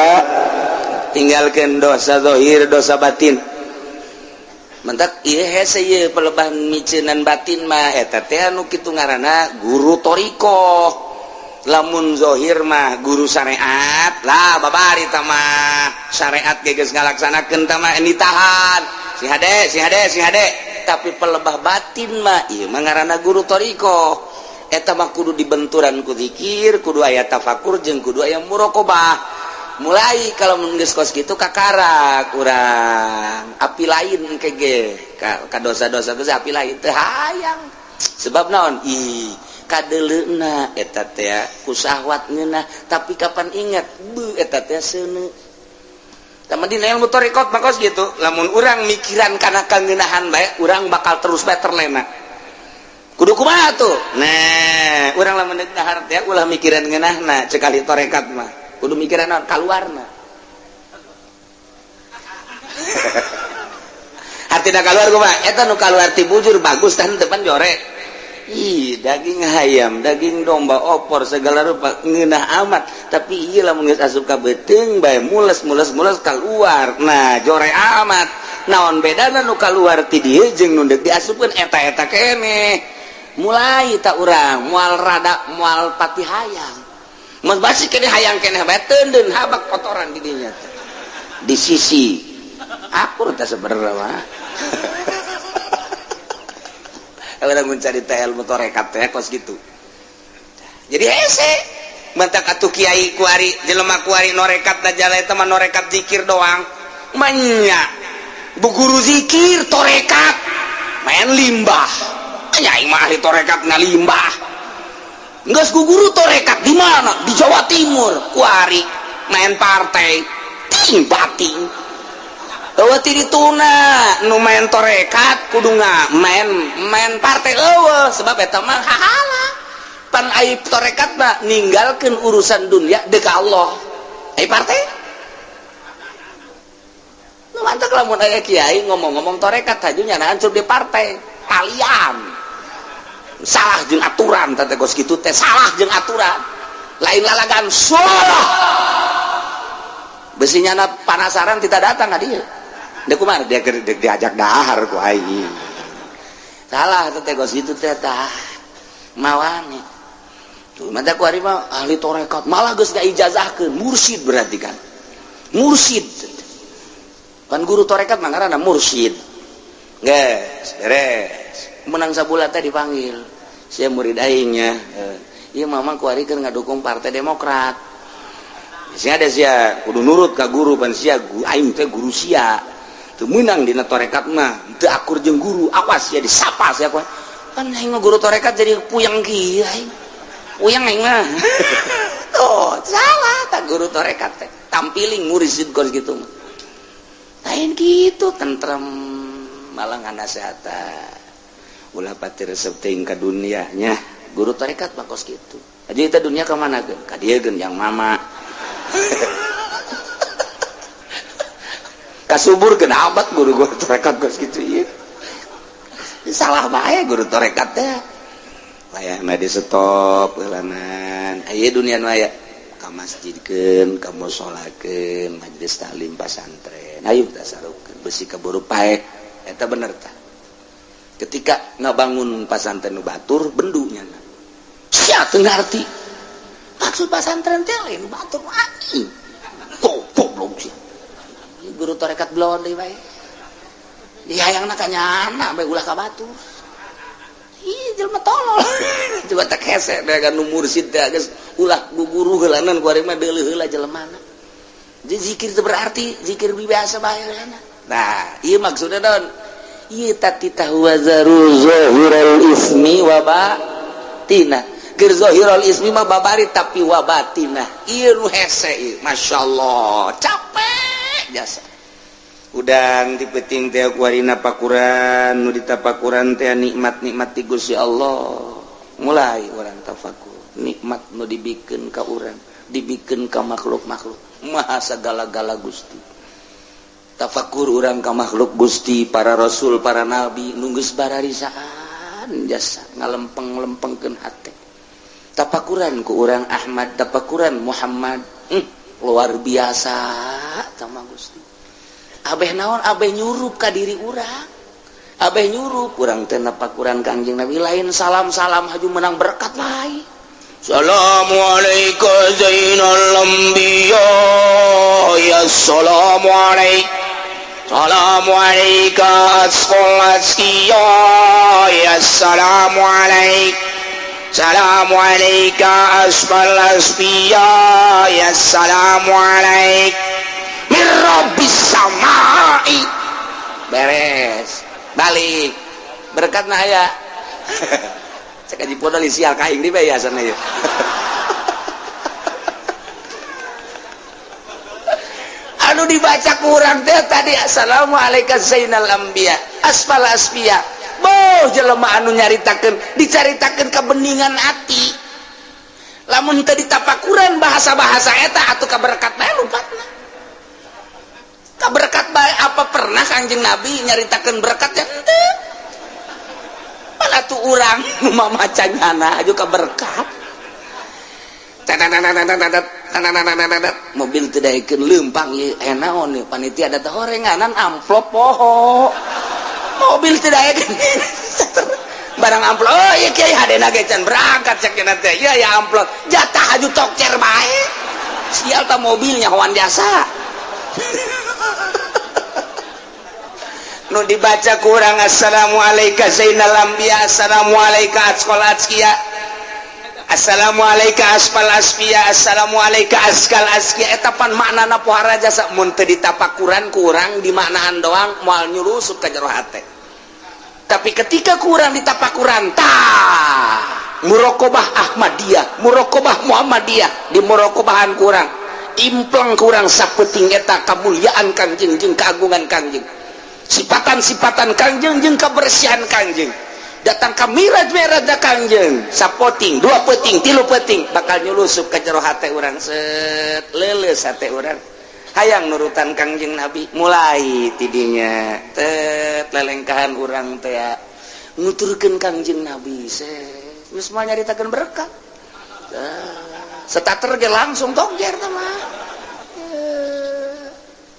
Tinggalkeun dosa zahir, dosa batin. Mentak ieu hese ieu pelebah miceunan batin mah eta teh anu kitu ngaranna guru thariqah. Lamun zahir mah guru syariat lah babari tah mah syariat ge geus ngalaksanakeun tah mah ditahan si hade si hade si hade. Tapi pelebah batin mah ieu mah ngaranna guru thariqah. Eta mah kudu dibenturan ku zikir, kudu aya tafakur jeung kudu aya muraqabah. Mulai kalau geus kos kitu kakara kurang api lain engke ge ka dosa-dosa geus api lain teu hayang. Sebab naon? Ih, kadeleuna eta teh ku syahwat ngeunah, tapi kapan ingat beuh eta teh seuneu. Tah dina ilmu thariqat mah kos kitu, lamun urang mikiran kana kangeunahan bae, urang bakal terus bae terlena. Kudu kumaha tuh? Nah, urang lamun deuk dahar teh ulah mikiran ngeunahna cek ahli tarekat mah. Kudu mikiran naon kaluarna. Tina keluar kumaha? Eta nu kaluar ti bujur bagus tan depan jore. Ih, daging hayam, daging domba, opor segala rupa ngeunah amat, tapi ieu lamun geus asup ka beuteung bae mules mules mules keluar. Nah, jore amat. Naon bedana nu kaluar ti dieu jeung nu deuk diasupkeun? Eta-eta keneh. Mulai tak urang moal rada moal pati hayang. Mun basi keneh hayang keneh bae teundeun habak kotoran di dinya teh. Di sisi akur teh sebenarnya mah. Orang mencari ilmu torekat teh kos gitu. Jadi hese mentak atuh kiai kuari jelema kuari norekat da jala eta mah norekat zikir doang. Manya bu guru zikir torekat main limbah. Nya aing mah ahli torekat ngalimbah. Geus ku guru torekat di mana? Di Jawa Timur. Kuari main partai ting bating. Eueuh ti dituna nu main torekat kudu main main partai eueuh sebab eta mah hahala. Pan ai torekat mah ninggalkeun urusan dunia deuk ka Allah. Ai partai nu mantak lamun aya kiai ngomong-ngomong torekat haju nyana hancur di partai kalian. Salah jeung aturan teh kos kitu teh, salah jeung aturan. Lain lalagan salah. Besi nyana panasaran tidak datang ka dieu. Dia kumaha dia diajak dahar ku aing. Salah teh kos kitu teh tah. Mawane. Tuh mata ku ari mah ahli torekat malah geus ngaijazahkeun mursyid berarti kan. Mursyid. Kan guru torekat mah ngaranna mursyid. Geus beres. Menang sabulan teh dipanggil. Sia murid aingnya. Ieu mama ku ari keur ngadukung Partai Demokrat. Sia ada sia kudu nurut ka guru pan sia aing teh guru sia. Teu meunang dina torekat mah teu akur jeung guru, awas sia disapa sia ku. Kan aing mah guru torekat jadi puyeng kieu aing. Puyeng aing mah. Oh, salah tak guru torekat teh. Tampiling mursyid kos kitu mah. Lain kitu tentrem malah nganasehatan. Ulah pati resep teuing ka dunia nya. Guru torekat mah kos kitu. Jadi eta dunia ka mana geun? Ka dieu geun yang mama. Kasubur kenapa guru guru torekat kos kitu ieu. Salah bae guru torekat teh. Layahna di stop heulanan. Aya dunia nu aya ka masjidkeun, ka musolakeun, majelis taklim pasantren. Ayo tasarufkeun besi kaburu paeh. Eta bener tah. Ketika ngabangun pasantren nu batur bendu nyana. Sia teu ngarti. Maksud pasantren teh lain batur aing. Goblok sia. Guru torekat belon deui bae. Di hayangna ka nyana bae ulah ka batur. Ih jelema tolol. Coba tak hese bae kan nu mursyid teh geus ulah guguru heulanan ku ari mah deuleuh heula jelemana. Jadi zikir teu berarti zikir biasa bae heulana. Nah, ieu maksudna naon? Ieu tati tahuwazaru zahiral ismi wa batina. Keur zahirul ismi mah babari tapi wa batina. Ieu nu hese ieu, masyaallah, capek jasa. Udang di peuting teh kuarina pakuran, nu ditapakuran teh nikmat-nikmat ti Gusti Allah. Mulai urang tafakur, nikmat nu dibikeun ka urang, dibikeun ka makhluk-makhluk. Maha sagala-gala Gusti. Tafakur urang ka makhluk Gusti, para rasul, para nabi nu geus bararisaan jasa ngalempeng-lempengkeun hate. Tafakuran ku urang Ahmad, tafakuran Muhammad, luar biasa sama Gusti. Abeh naon abeh nyurup ka diri urang. Abeh nyurup urang teh napakuran Kangjeng Nabi lain salam-salam haju menang berkat lain. Assalamualaikum zainal anbiya ya assalamualaikum. Assalamualaikum asqal asqiya ya assalamualaikum. Assalamualaikum asqal asfiya ya assalamualaikum. Min rabbis samai. Beres. Balik. Berkat nah aya. Cek aji podol sial ka aing di bae asana ieu. Anu dibaca kurang teh tadi assalamualaikum zainal anbiya asfal asfiya. Boh jelema anu nyaritakeun dicaritakeun kebeningan hati. Lamun teu ditapakuran bahasa-bahasa eta atuh kaberkat bae lumpatna. Kaberkat bae apa perlu Pernah Kangjeng Nabi nyaritakeun berkat ya henteu? Mana tuh urang nu mamaca nyana aju ka berkat. Mobil teu daekeun leumpang ieu, aya naon ieu? Panitia da teh horenganan amplop poho. Mobil teu daekeun barang amplop. Oh iya, kiai hadena ge can berangkat, cek teh iya ya amplop jatah aju tokcer bae. Sial ta mobilnya hoan jasa. Nu dibaca kurang assalamualaikum zainal anbiya, assalamualaikum atqal atqiya, assalamualaikum asfal asfiya, assalamualaikum askal askiya. Eta pan maknana pohara jasa. Mun teu ditapakuran kurang dimaknaan doang, moal nyulusup ka jero hate. Tapi ketika kurang ditapakuran, tah murokobah Ahmadiyah, murokobah Muhammadiyah, di murokobahan kurang impleng kurang sapeting eta kamuliaan Kangjeng jeung keagungan Kangjeng, sipatan-sipatan Kangjeng jeung kebersihan Kangjeng, datang ke miraj miraj Kangjeng sapoting, dua peting, tilu peting, bakal nyulusup ke jero hate urang. Set leuleus hate urang, hayang nurutan Kangjeng Nabi. Mulai tidinya tet lelengkahan urang teh nuturkeun Kangjeng Nabi. Set geus mah nyaritakeun berkat, starter ge langsung tongjer teh mah.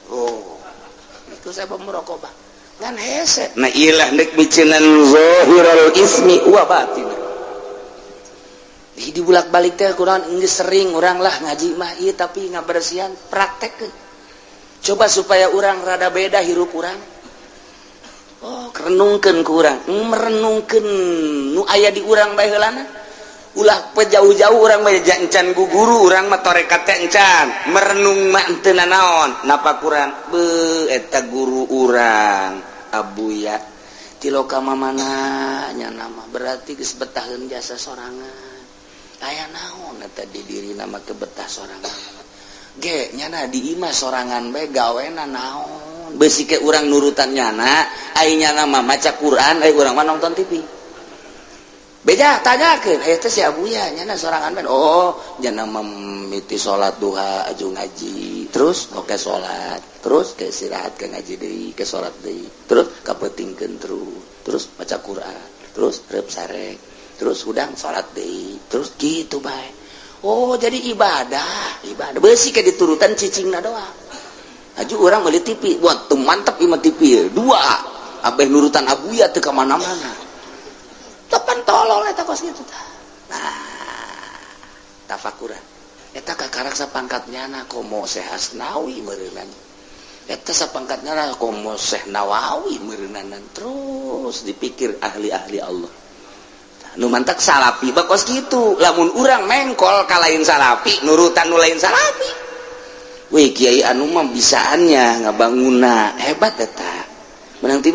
Oh, itu saya muraqabah ngan hese. Nah, ilah nek miceunan zahirul ismi wa batin di bulak-balik teh kurang. Geus sering urang lah ngaji mah ieu, tapi ngabersihan praktek. Coba supaya urang rada beda hirup urang. Oh, renungkeun ku urang, merenungkeun nu aya di urang bae heulana. Ulah jauh-jauh, urang mah encan guguru, urang mah torekat teh encan merenung mah teu nanaon napakuran. Be eta guru urang Abuya tiloka mamana nya nama, berarti geus betaheun jasa sorangan. Aya naon eta di diri nama kebetah sorangan ge nyana di imah sorangan bae gawena naon? Besi ke urang nurutan nyana, ai nyana mah maca Quran, ai urang mah nonton TV. Beja tanyakeun aya teh si Abuya nyana sorangan bae. Oh, nyana mimiti salat duha aju ngaji terus, oke salat terus, ke istirahat, ke ngaji deui, ke salat deui terus, kapeutingkeun terus, terus maca Quran terus, reup sare terus, hudang salat deui terus, gitu bae. Oh, jadi ibadah ibadah besi ke diturutan cicingna doang. Aju urang meuli TV, wah tuh mantep ieu TV dua, abeh nurutan Abuya teu ka mana-mana. Tepan tolol eta kos kitu tah. Nah, tafakuran eta kakarak sapangkat nyana komo Syekh Asnawi meureunan, eta sapangkat nyana komo Syekh Nawawi meureunanan. Terus dipikir ahli-ahli Allah nu mantak salapi bakos gitu. Lamun urang mengkol ka lain salapi, nurutan nu lain salapi, wih, kiai anu mah bisaannya ngabanguna hebat, eta menang ti.